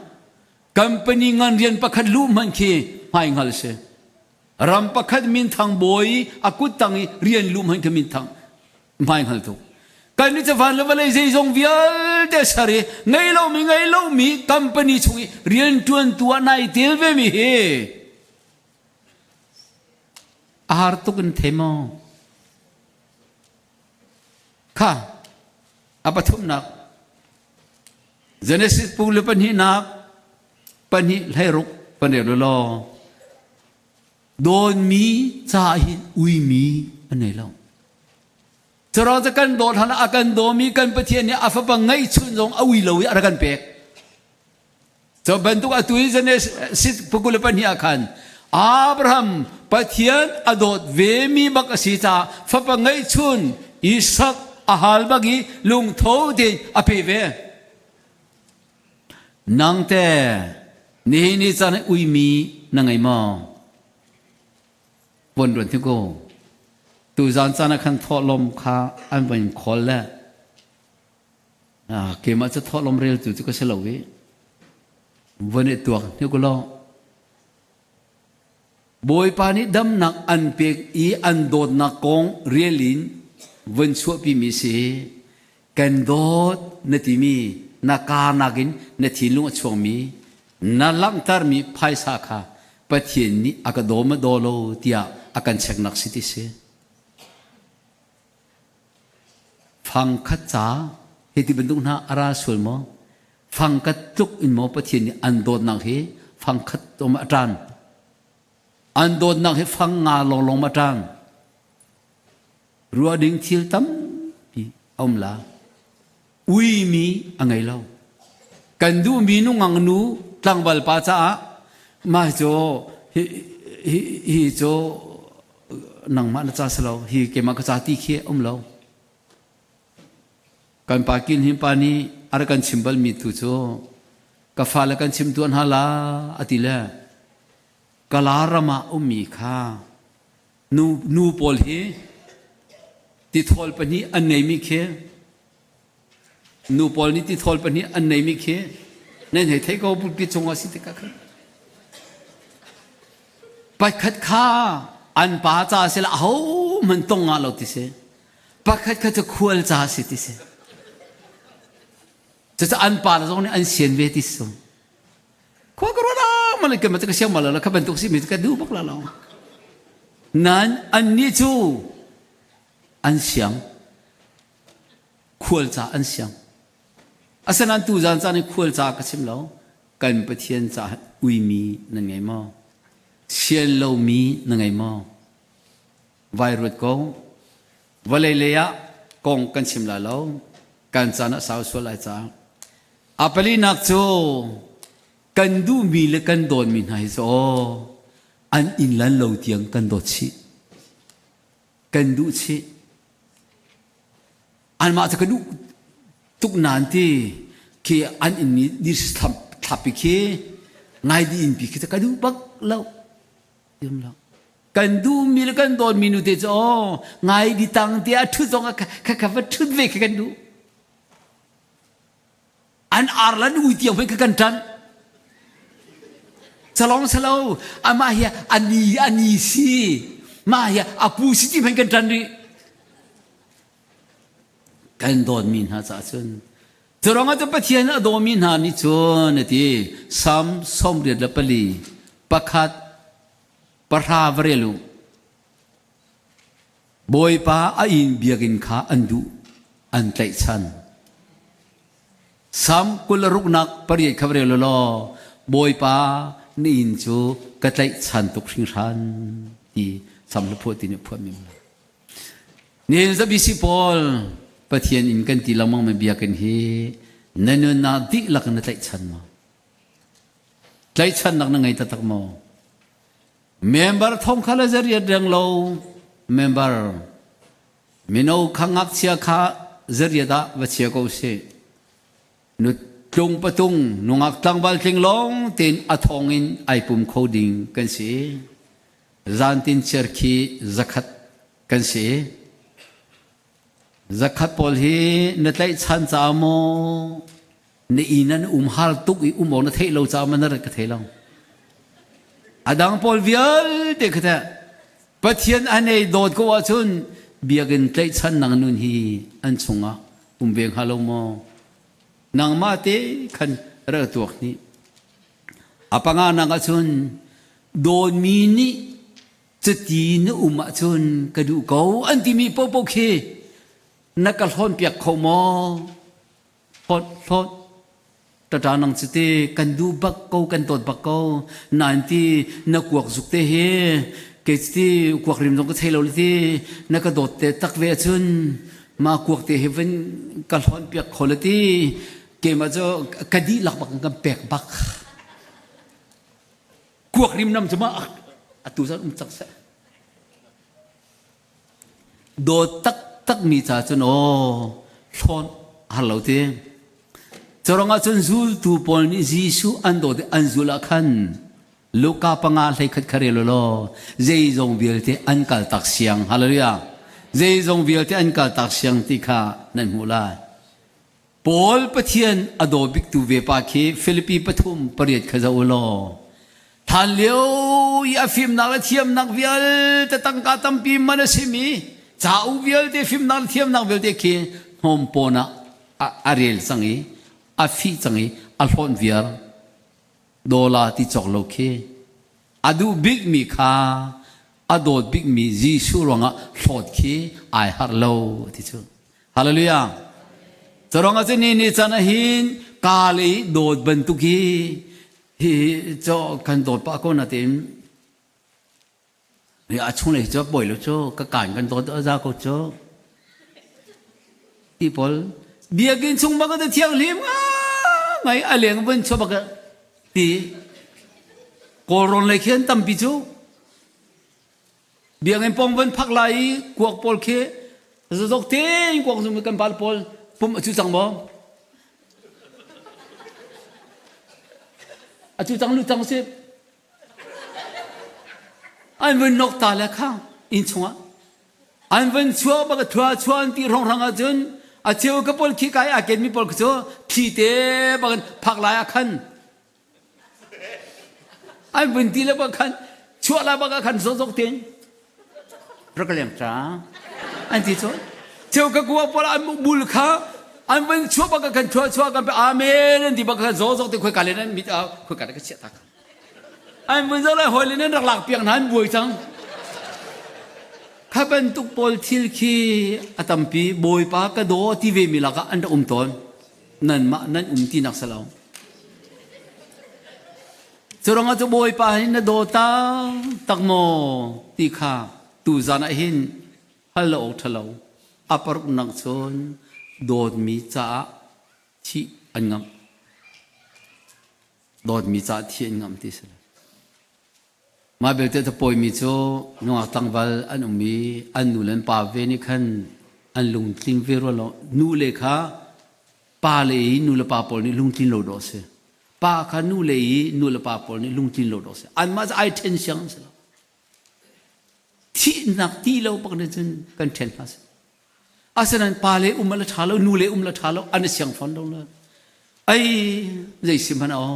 company ngan rian pakhat luh hmanh khi hmai hngal si. Ram pakhat minthang bawi a kut tang i rian luh hmanh khi minthang hmai hngal tuk. Kan nih cu van le vawlei zeizong vialte ser i ngei lomi ngei lomi company chung i rianṭuantu ah nai tel vemi hi A har tuk in thei maw? Kha a pathumnak Genesis pu le pahnihnak pahnih hleiruk panel law dawnmi ca hin uimi an nei lo. Caro cu kan dawt hlan a kan dawmi kan Pathian nih a fapa ngeihchun zong a ui lo i a rak kan pek. Cu bantuk atu i Genesis 22 ah khan Abraham Pathian a dawt vemi bak a si caah fapa ngeihchun Isak a hal bak i lungtho tein a pe ve. Nang te nihin ni caan uimi na ngei maw? Von ruan ti ko. Tuzaan caan ah khan thawhlawm kha an von khawl le Keimah cu thawhlawm reltu cu ka si lo i von i tuak hnik ulaw Bawipa nih damnak an pek i an dawtnak kong rial in von chuahpimi si kan dawt na timi na kaa nakin na thinlung a chuangmi na langhtermi phaisa kha Pathian nih a ka daw ma daw lo tiah a kan cheknak si ti si. Fangkhat ca hi ti bantuk hna a ra sual maw? Fangkhat tluk in maw Pathian nih an dawtnak hi fangkhat um a ṭan? An dawtnak hi fang nga lawnglawng ma ṭang? Ruah ding thil tampi a um la. Uimi a ngei lo. Kan duhmi nungang nu tlangval pa caah mah cu hi, hi, hi cu nangmah na ca si lo hi keimah ka ca ti khi a um lo. Kan pa kin hin pa nih a rak kan chim balmi tu cu ka fale kan chim tuah hna la a ti le Kala ram ah ummi kha nu, nu pawl hi tithawl pahnih an ngeimi khi nu pawl nih tithawl pahnih an neimi khi nan hei thei ko pulpit chungah si tikah khan pakhat kha an pa ca si la ahohmanh tong ngah lo ti si pakhat kha cu khual ca si ti si cucu an pa le zong nih an sian ve ti si khua ka ruat ah malai kan ka siang mal la kha bantuk si mi ka duh bak la lo nan an nih cu an siang khual ca an siang asinain tu zan caan i khual ca ka chim lo kan Pathian caah uimi nan ngei maw sian lomi na ngei maw vai ruat ko vawlei lei ah kong kan chim lai lo kan caan a sau sual lai caah a palinak cu kan duhmi le kan dawtmi hna hi cu aw an inn lan lo tiang kan dawt chih kan duh chih anmah cu ka duh tuk nain ti khi an inn ni ni thlapi khi ngai di inn pi khi ka duh bak lo yum lo kan duhmi le kan dawtmi nu te cu aw ngai di tang te a ṭhut zong kha kha va ṭhut ve khi kan duh an ar lan ui tiang hmanh kan ṭanh calong salo amah hi ani ani si mah hi a pu si ti hmanh kan ṭan rih kan dawtmi hna caah cun Curuangah cu Pathian a dawmi hna nih cun a ti Salm 84 pakhat pahra va rel u Bawipa a inn biakinn kha an duh an tlaihchan Salm 26 pariat kha va rel u law Bawipa na inn cu ka tlaihchan tuk hringhran ti Salm hlaphuah ti nih phuahmi Nihin zabisi pawl Pathian in kan ti lengmang mi biakinn hi na nunnak dihlak in na tlaihchan maw? Tlaihchannak na ngei taktak maw? Member thong kha le zariat reng lo member mino kha ngakchia kha zariat ah va chia ko sih. Nu tlung patung nungak tlangval tling lawng tein a thong in ai pum kho ding kan si. Zantin chiar khi zakhat kan si. Zakhat pawl hi na tlaihchan caah maw na inn an um har tuk i um awk na theih lo caah maw na rat ka thei lo. A dang pawl vialte kha teh Pathian an ei dawt ko ahcun biakinn tlaihchan nang nun hi an chungah um ve hnga lo maw? Nangmah te khan rak tuak hnih. A panga nak ahcun dawtmi nih cuti na um ahcun ka duh ko an timi paohpaoh khi na ka hlawnpiak kho maw? Hlawt hlawt tata nang cuti kan duh bak ko kan dawt bak ko nain ti na kuak zuk te hi kei cuti kuak rim zong ka thei lo le ti na ka dawt te tak ve ahcun mah kuak te hi van ka hlawnpiak kho le ti keimah cu ka dihlak bak in kan pek bak kuak rim nam cu ma atu zan um cak seh dawt taktak mi ca cun aw thlawn har lo ti Curangah cun zultu pawl nih Jesuh an dawt i an zul ah khan Luka panga hlei khat kha rel law zeizong vialte an kal tak siang hallelujah zeizong vialte an kal tak siang ti kha nan hmuh lai Paul Pathian a daw biktu ve pa khi Filipi pathum pariat kha zoh u law than lio i a fimnak le thiamnak vialte tangka tampi man a simi cauk vialte fimnak le thiamnak vialte khi hnawmpawn ah a rel cang i a fih cang i a hlawnh viar. Dawla ti cawk lo khi. A duh bikmi kha a dawt bikmi Jesuh ruangah hlawt khi ai harh lo ti cu. Hallelujah. Curuang ah cun ni ni can ah hin ka le dawt bantuk hi hi cho kan dawt pah ko na tin a chung lei cu bawi lo cu ka kan kan dawt a za ko cu ti pawl biakinn chung bak te thianghlim ngai a leng vun chuah bak ti kawlrawn lei khian tampi cu Biakinn pawng van phak lai i kuak pawl khi zazok tein kuak zum kan pal pawl pum a cu cang maw? A cu cang lu cang si. An vun nok ta le kha inn chungah an vun chuah bak thua chuah an ti rong rang ahcun a cheu ka pawl khi kai a ken mi pawl cu thi te bak phak lai ah khan An vun ti le bak khan chuah la bak ah khan zawk tein rak leng ta an ti cu cheu ka kuak pawl an bul kha an vun chuah bak ah khan chuah chuah kan pe amen an ti bak khan zawk zawk te khoi ka len an mit a khoi ka ka chiah ta an vun zawk lai hoi len an rak lak piak hna an buai cang kha bantuk pawl thil khi a tampi bawipa ka daw ti ve mi lakah an rak um tawn nanmah nan um tinak si lo. Curuangah cu Bawipa hin na daw tak maw ti kha tuzan ah hin hal lo awk ṭhalo. A paruknak cun dawtmi caah thih an ngamh. Dawtmi caah thih an ngamh ti si. Mah belte a pawimi cu nungak tlangval an um i an nu le an pa ve nih khan an lungtling ve rua lo. Nu le kha pa le i nu le pa pawl nih lungtlin lo dawh a si. Pa kha nu le i nu le pa pawl nih lungtlin lo dawh a si. Anmah cu ai ṭhen siang an si lo. Thihnak ti lo bak nih cun kan ṭhen hna si. Asinain pa le um la ṭha lo, nu le um la ṭha lo, an i siang fawn lo. Ai zei si hmanh aw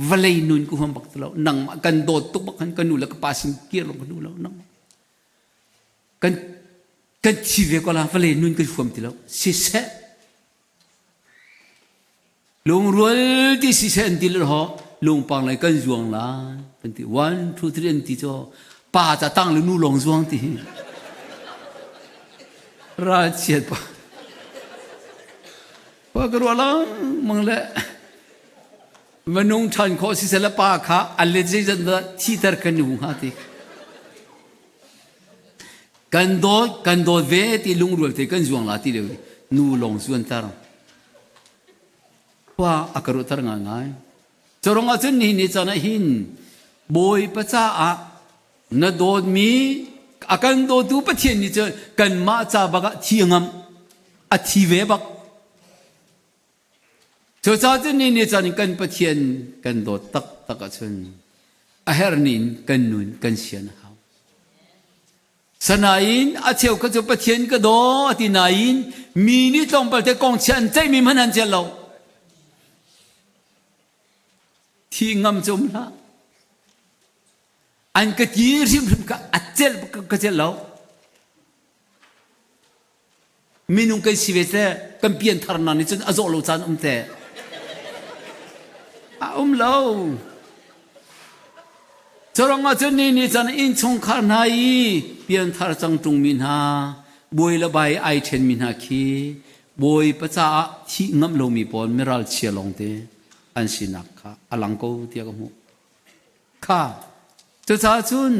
vawlei nun ku huam bak ti lo nangmah kan dawt tuk bak khan ka nu le ka pa sin kir lo ka nu lo nangmah kan kan thi ve ko la vawlei nun kan huam ti lo siseh Lungrual ti siseh an ti le ho lungpang lei kan zuang lai kan ti one two three an ti cu pa ca tang le nu lawng zuang ti hi ralchiat pa pa ka ruah lang mang le minung ṭhan khawh siseh le pa kha a let zeizat dah thiter kan nu hnga ti kan dawt kan dawt ve ti lungrual te kan zuang la ti lio nu lawng zuanter Khua a ka ruahter ngaingai. Curang ahcun nihin ni caan ah hin Bawipa caah na dawtmi a kan dawtu Pathian nih cun kanmah ca bak ah thi a ngamh. A thi ve bak. Cucaah cun nihin ni caan in kan Pathian kan dawt taktak ahcun a herh ning kan nun kan sian a hau. Sanain a cheu kha cu Pathian ka daw a ti nain mi nih tlawmpal te kong chia an ceihmi hmanh an celh lo. Thi ngam cu um hlah. An ka ti hrimhrim ka a celh ka celh lo. Minung kan si ve te kan pianthar nak nih cun a zawh lo caan um te. A um lo. Curang ah cun ni nih cun innchungkhar hna i pianthar cang ṭungmi hna buai le bai ai ṭhenmi hna khi Bawipa caah thih ngamh lomi pawl miral chia lawngte an sinak kha a lang ko tiah ka hmuh. Kha cucaah cun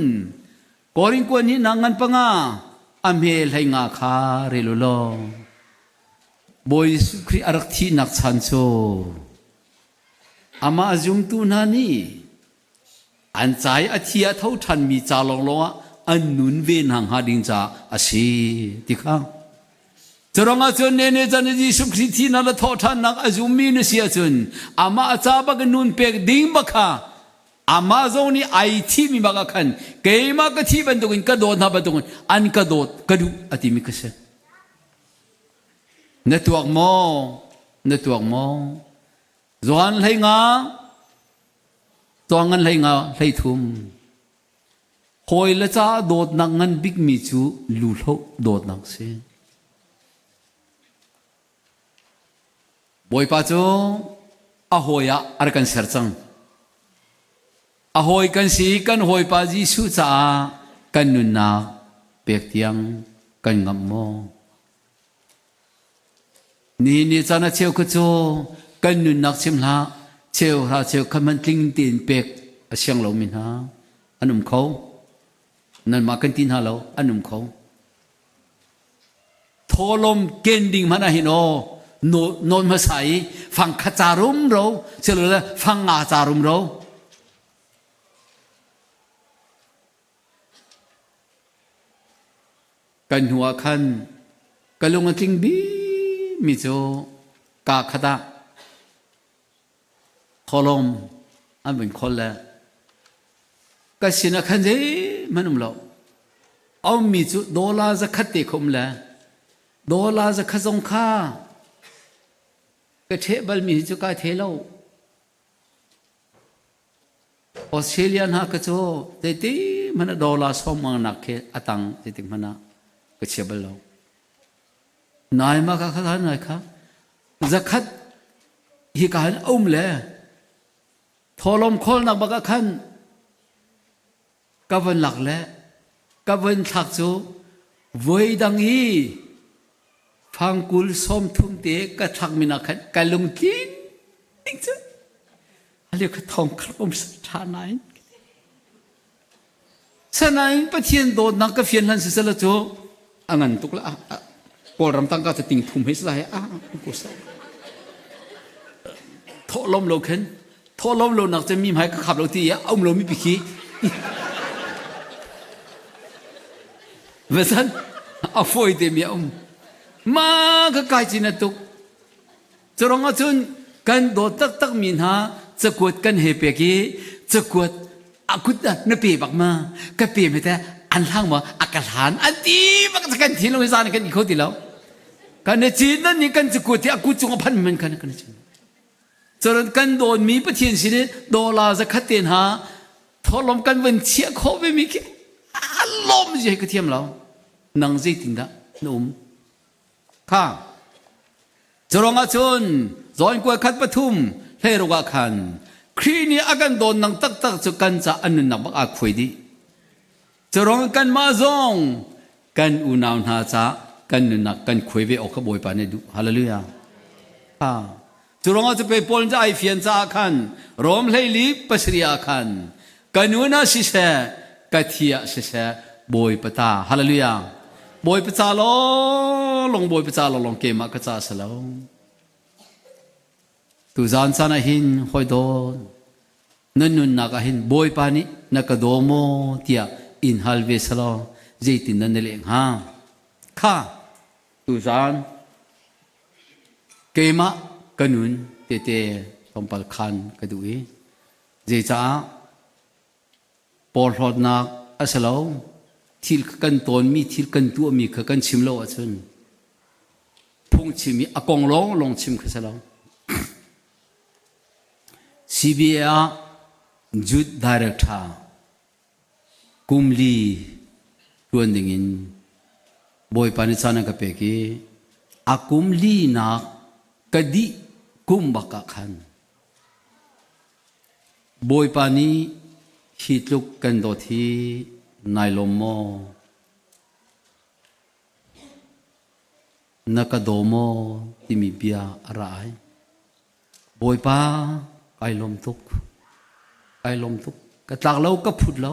Korin kuan nih na ngan panga a hme hlei nga kha rel u law Bawi Jesuh Khrih a rak thihnak chan cu amah zumtu hna nih an ca i a thi a tho ṭhanmi ca lawnglawng ah an nun ve hna hnga ding caah a si ti kha. Curuang ahcun ne ne chan Jesuh Khrih thihnak le thawhṭhannak a zummi na si ahcun amah ca bak in nun pek ding bak kha amah zong nih ai thihmi bak ah khan keimah ka thih bantukin ka dawt hna bantukin an ka dawt ka duh a timi ka si. Na tuak maw? Na tuak maw? Johan hlei nga tuang ngan hlei nga hlei thum. Hawi le ca dawtnak ngan bikmi cu luhloh dawtnak si. Bawipa cu a hawi ah a rak kan ser cang. A hawi kan si kan hawipa Jesuh caah kan nunnak pek tiang kan ngamh maw? Ni ni caan a cheu kha cu kan nunnak chim hlah cheu hra cheu kha man tling tein pek a siang lomi hna an um kho. Nanmah kan ti hna lo an um kho. Thawlawm ken ding hmanh ah hin aw nawn hmasa i fang kha ca rumro silole fang nga ca rumro Kan hnu ah khan ka lung a tling bikmi cu kaa khat ah thawhlawm an vun khol le ka sin ah khan zeihmanh um lo. A ummi cu dollar zakhat te kha um le dollar zakhat zong kha ka ṭheh balmi hi cu kai thei lo. Australia hna ka cu zeiti hmanh ah dollar sawm nak khi a tang zeitik hmanh ah ka chia bal lo. Nai ma ka kha nai kha zakhat hi ka han um le tholom kholnak bak ah khan ka van lak le ka van thlak cu voi dang i fangkul 30 te ka thlak mi nak khan ka lungtlin ding cu alio ka thong khat um tha nain sanain Pathian dawtnak ka fian hlan sisela cu a ngan tuk la Kawlram tangka cu ting thum he sila he a ku sa thawhlawm lo khen thawhlawm lo nak cu mi hmai ka khap lo ti a um lo mi pi khi Vesan a fawi te mi a um ma ka kai chin a tuk Curang ahcun kan dawt taktak mi hna cakuat kan he pek i cakuat a kut na pe bak ma ka pe me te an hlang ma a ka hlan an ti bak kan thi lo zan kan i kho ti lo kan i cin nan nih kan cakuat hi a kut cung a phan men kan kan i cin Cun kan dawtmi Pathian sin i dollar zakhat te hna thawhlawm kan van chiah khawh ve mi khi a lawm zia hi ka thiam lo nang zeitindah na um Kha Curuang ahcun zawn kuai khat pathum hleiruk ah khan Khrih nih a kan dawtnak taktak cu kan ca an nunnak bak aa khuai dih. Curuang kanmah zong kan unau hna ca kan nunnak kan khuai ve awk kha Bawipa nih duh. Hallelujah. Curuang ah cu pe Paul cu ai fian caah khan Rom hleili pasarih ah khan ka nun ah siseh ka thi ah siseh Bawipa ta. Hallelujah. Bawipa ca lawng Bawipa ca lawng keimah ka ca si lo. Tuzaan caan ah hin hawi dawn na nunnak ah hin Bawipa nih na ka daw maw tiah in hal ve selaw zeitin dah na leh hnga? Kha tuzaan keimah ka nun tete tlawmpal khan ka duh i zeicah porhlawtnak a si lo thil kan tawnmi thil kan tuahmi kha kan chim lo ahcun phungchim i a kong lawng lawng chim kha si lo. CBA ah Youth Director kum li ṭuan dingin Bawipa nih caan a ka pek i a kum linak ka dih kum bak ah khan Bawipa nih hi tluk kan dawt hi nai lawm maw? Na ka daw maw? timi bia a ra ai. Bawipa kai lawm tuk. Kai lawm tuk. Ka tlak lo, ka phut lo.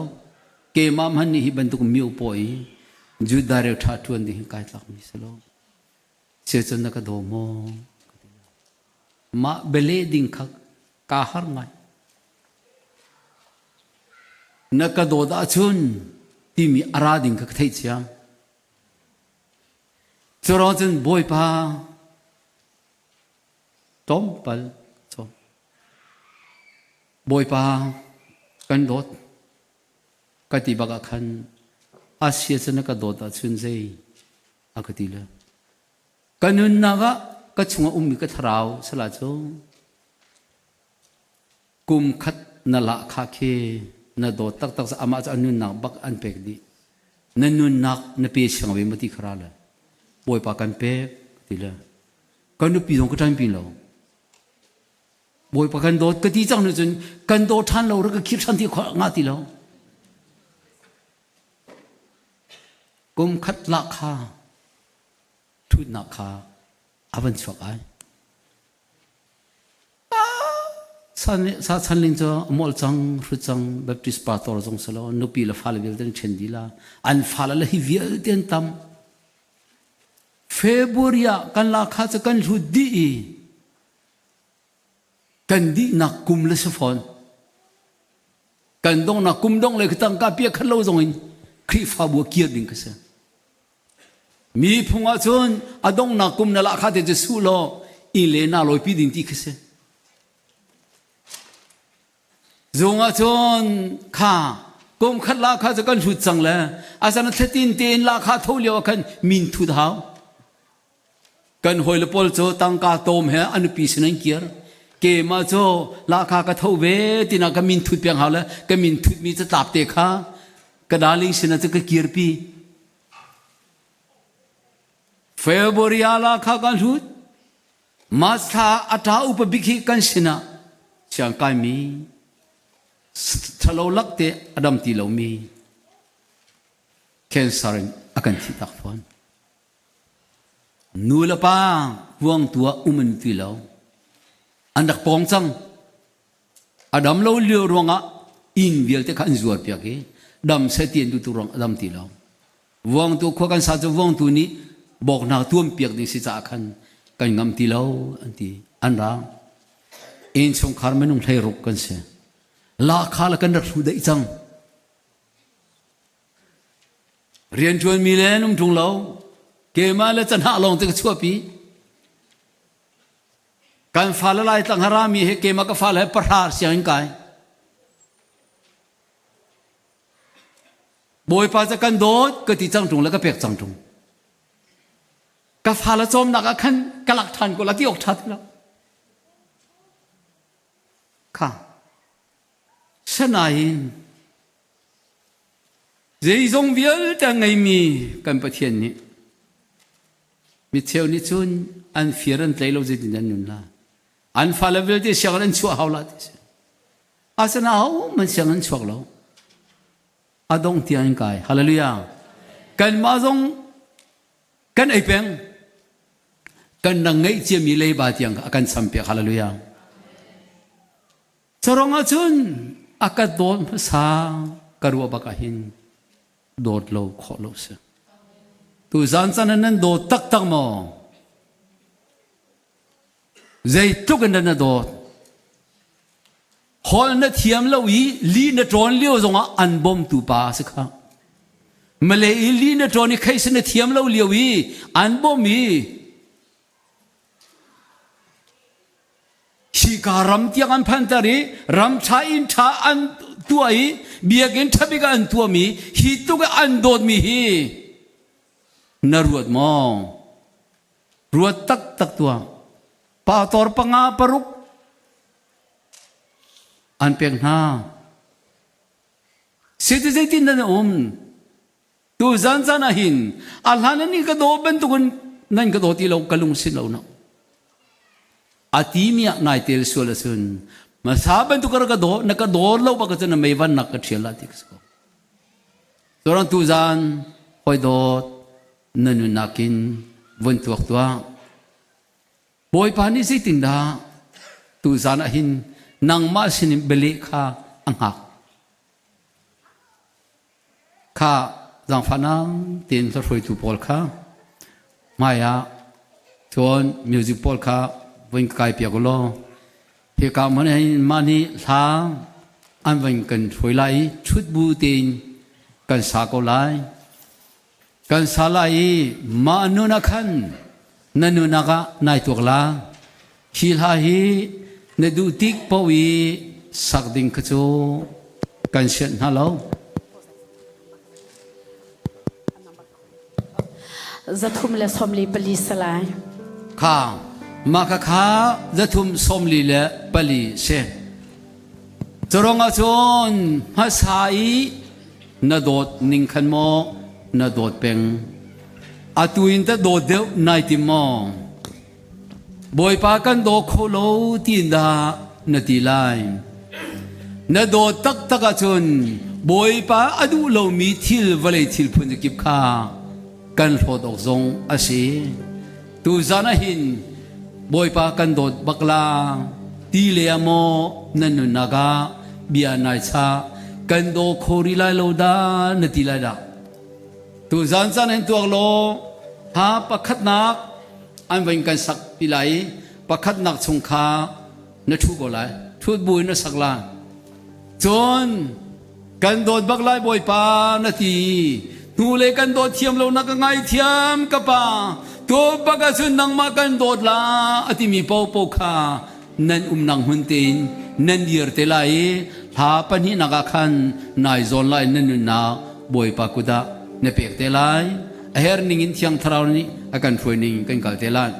Keimah hmanh nih hi bantuk mio paw i Judah reu ṭha ṭuan ding hi kai tlak mi si lo. Siacun na ka daw maw? Mah bele ding kha kaa har ngai. Na ka dawt ahcun timi a ra ding kha ka theih cia. Curuang cun Bawipa tlawmpal cawm. Bawipa kan dawt ka ti bak ah khan Asia cu na ka dawt ahcun zei a ka ti le ka nunnak ah ka chungah ummi ka thlarau sala cu kum khat na lah kha khi na dawt taktak amah cu a nunnak bak an pek dih na nunnak na pe siang ve ma ti khara le bawipa kan pek ti le ka nupi zong ka ṭanpi lo. Bawipa kan dawt ka ti cang nu cun kan daw ṭhan lo rak ka khir ṭhan ti khawh nga ti lo. Kum khat lah kha ṭhutnak kha a van chuak ai. Sa chan ling cu mol cang hrut cang Baptist pastor zong si lo nupi le fale vialte an ṭhen dih la an fale le hi vialte an tam February ah kan la kha cu kan hlut dih i kan dihnak kum le si fawn kan donghnak kum dongh le tangka pia khat lo zong in Khrihfabu a kir ding ka si Mi phung ahcun a donghnak kum na lahkhah te cu su law inn le na lawipi ding ti khi si. Zung ahcun kha kum khat lahkhah cu kan hlut cang le asan thlatin tein lahkhah tho lio ah khan min thut hau. Kan hawile pawl cu tangka tawm he an nupi sin an kir. Keimah cu lahkhah ka tho ve tina ka min thut piang hau le ka min thutmi catlap te kha ka darling sinah cu ka kirpi. February ah lahkhah kan hlut. March thla a ṭa upa bik hi kan sinah siangkaimi ṭhalo lakte a dam ti lomi cancer in a kan thih tak fawn. Nu le pa vuangtu ah um an ti lo. An rak pawng cang. A dam lo lio ruangah inn vialte kha an zuar piak i dam seh ti an duh tu ruang a dam ti lo. Vuangtu khua kan sa cu vuangtu nih bawknak tuam piak ding si caah khan kan ngam ti lo an ti. An rang. Innchungkhar minung 16 kan si. Lahkhah le kan rak hlu daih cang. Rianṭuanmi le an um ṭung lo. Keimah le canhah lawng te ka chuahpi. Kan fale Laitlang harami he keimah ka fale he pahra sianginn kai. Bawipa ca kan dawt ka ti cang ṭung le ka pek cang ṭung. Ka fale cawmnak ah khan ka lak ṭhan ko la ti awk ṭha ti lo. Kha. Sanain zeizong vialte a ngeimi kan Pathian nih micheu nih cun an fir an tlei lo zeitin an nun la an fale vialte sianginn an chuah hau la ti si asina hohmanh sianginn an chuak lo a dong tiang in kai hallelujah kanmah zong kan ei peng kan dang ngeih ciami leiba tiang a kan champiak hallelujah Carong ahcun a ka dawt hmasa ka ruah bak ahhin dawt lo khawh lo si. Tu zan can ah nan dawt taktak maw? Zeitluk in dah na dawt? Holh na thiam lo i li na ṭawn lio zongah an bawmtu pa a si kha. Malay i li na ṭawn i kheisi na thiam lo lio i an bawm i Hika ram tiang an phanter i ram ṭha inn ṭha an tuah i biakinn ṭha bik ah an tuahmi hi tluk i an dawtmi hi na ruat maw? Ruat taktak tuah. Pastor panga paruk an pek hna. Siti zeitin nan um? Tu zan caan ah hin a hlan in ka daw bantukin nan ka daw ti lo ka lung si lo no. A ti mi ah nai tel sual ahcun masa bantuk ka daw na ka daw lo bak cun na mei van nak ka ṭhial la ti ka si ko. Turan tu zan hoi dawt na nunnak in vun tuak tuah. Bawipa nih zeitindah tu zan ah hin nangmah sinin bialeh kha a hngak. Kha zaangfahnak tein hlahruaitu pawl kha hmai ah cun music pawl kha vun kai piak u law hika hmun ah hin mah nih hla an van kan hruai lai i ṭhut bu tein kan sa ko lai. Kan sa lai i mah nun ah khan na nunak ah nai tuak la. Hi hla hi na duh tik paoh i sak ding kha cu kan sianh hna lo. 344 salai. Kha mah kha kha 344 si. Curang ahcun hmasa i na dawt ning khan maw na dawt peng. Atu in ta dawt deuh nai tim maw? Bawipa kan daw kho lo tiin dah. na ti lai? Na dawt taktak ahcun Bawipa a duh lomi thil vawlei thil phun kip kha kan hlawt awk zong a si. Tuzan ah hin Bawipa kan dawt bak la ti le ah maw nan nunnak ah bia nai chah kan daw kho rih lai lo dah na ti lai dah. Tuzan caan hin tuak law ha pakhatnak an van kan sak pi lai i pakhatnak chung kha na ṭhu ko lai. Ṭhut bu in na sak la. Cun kan dawt bak lai Bawipa na ti. Hnu le kan dawt thiam lo na ka ngaithiam ka pa. Tu bak ahcun nangmah kan dawt la a timi paohpaoh kha nan umnak hmun tein nan dir te lai i hla pahnihnak ah khan nai zawn lai nan nunnak Bawipa kut ah na pek te lai. A her ning in Thiang Thlarau nih a kan hruai ning kan kal te lai.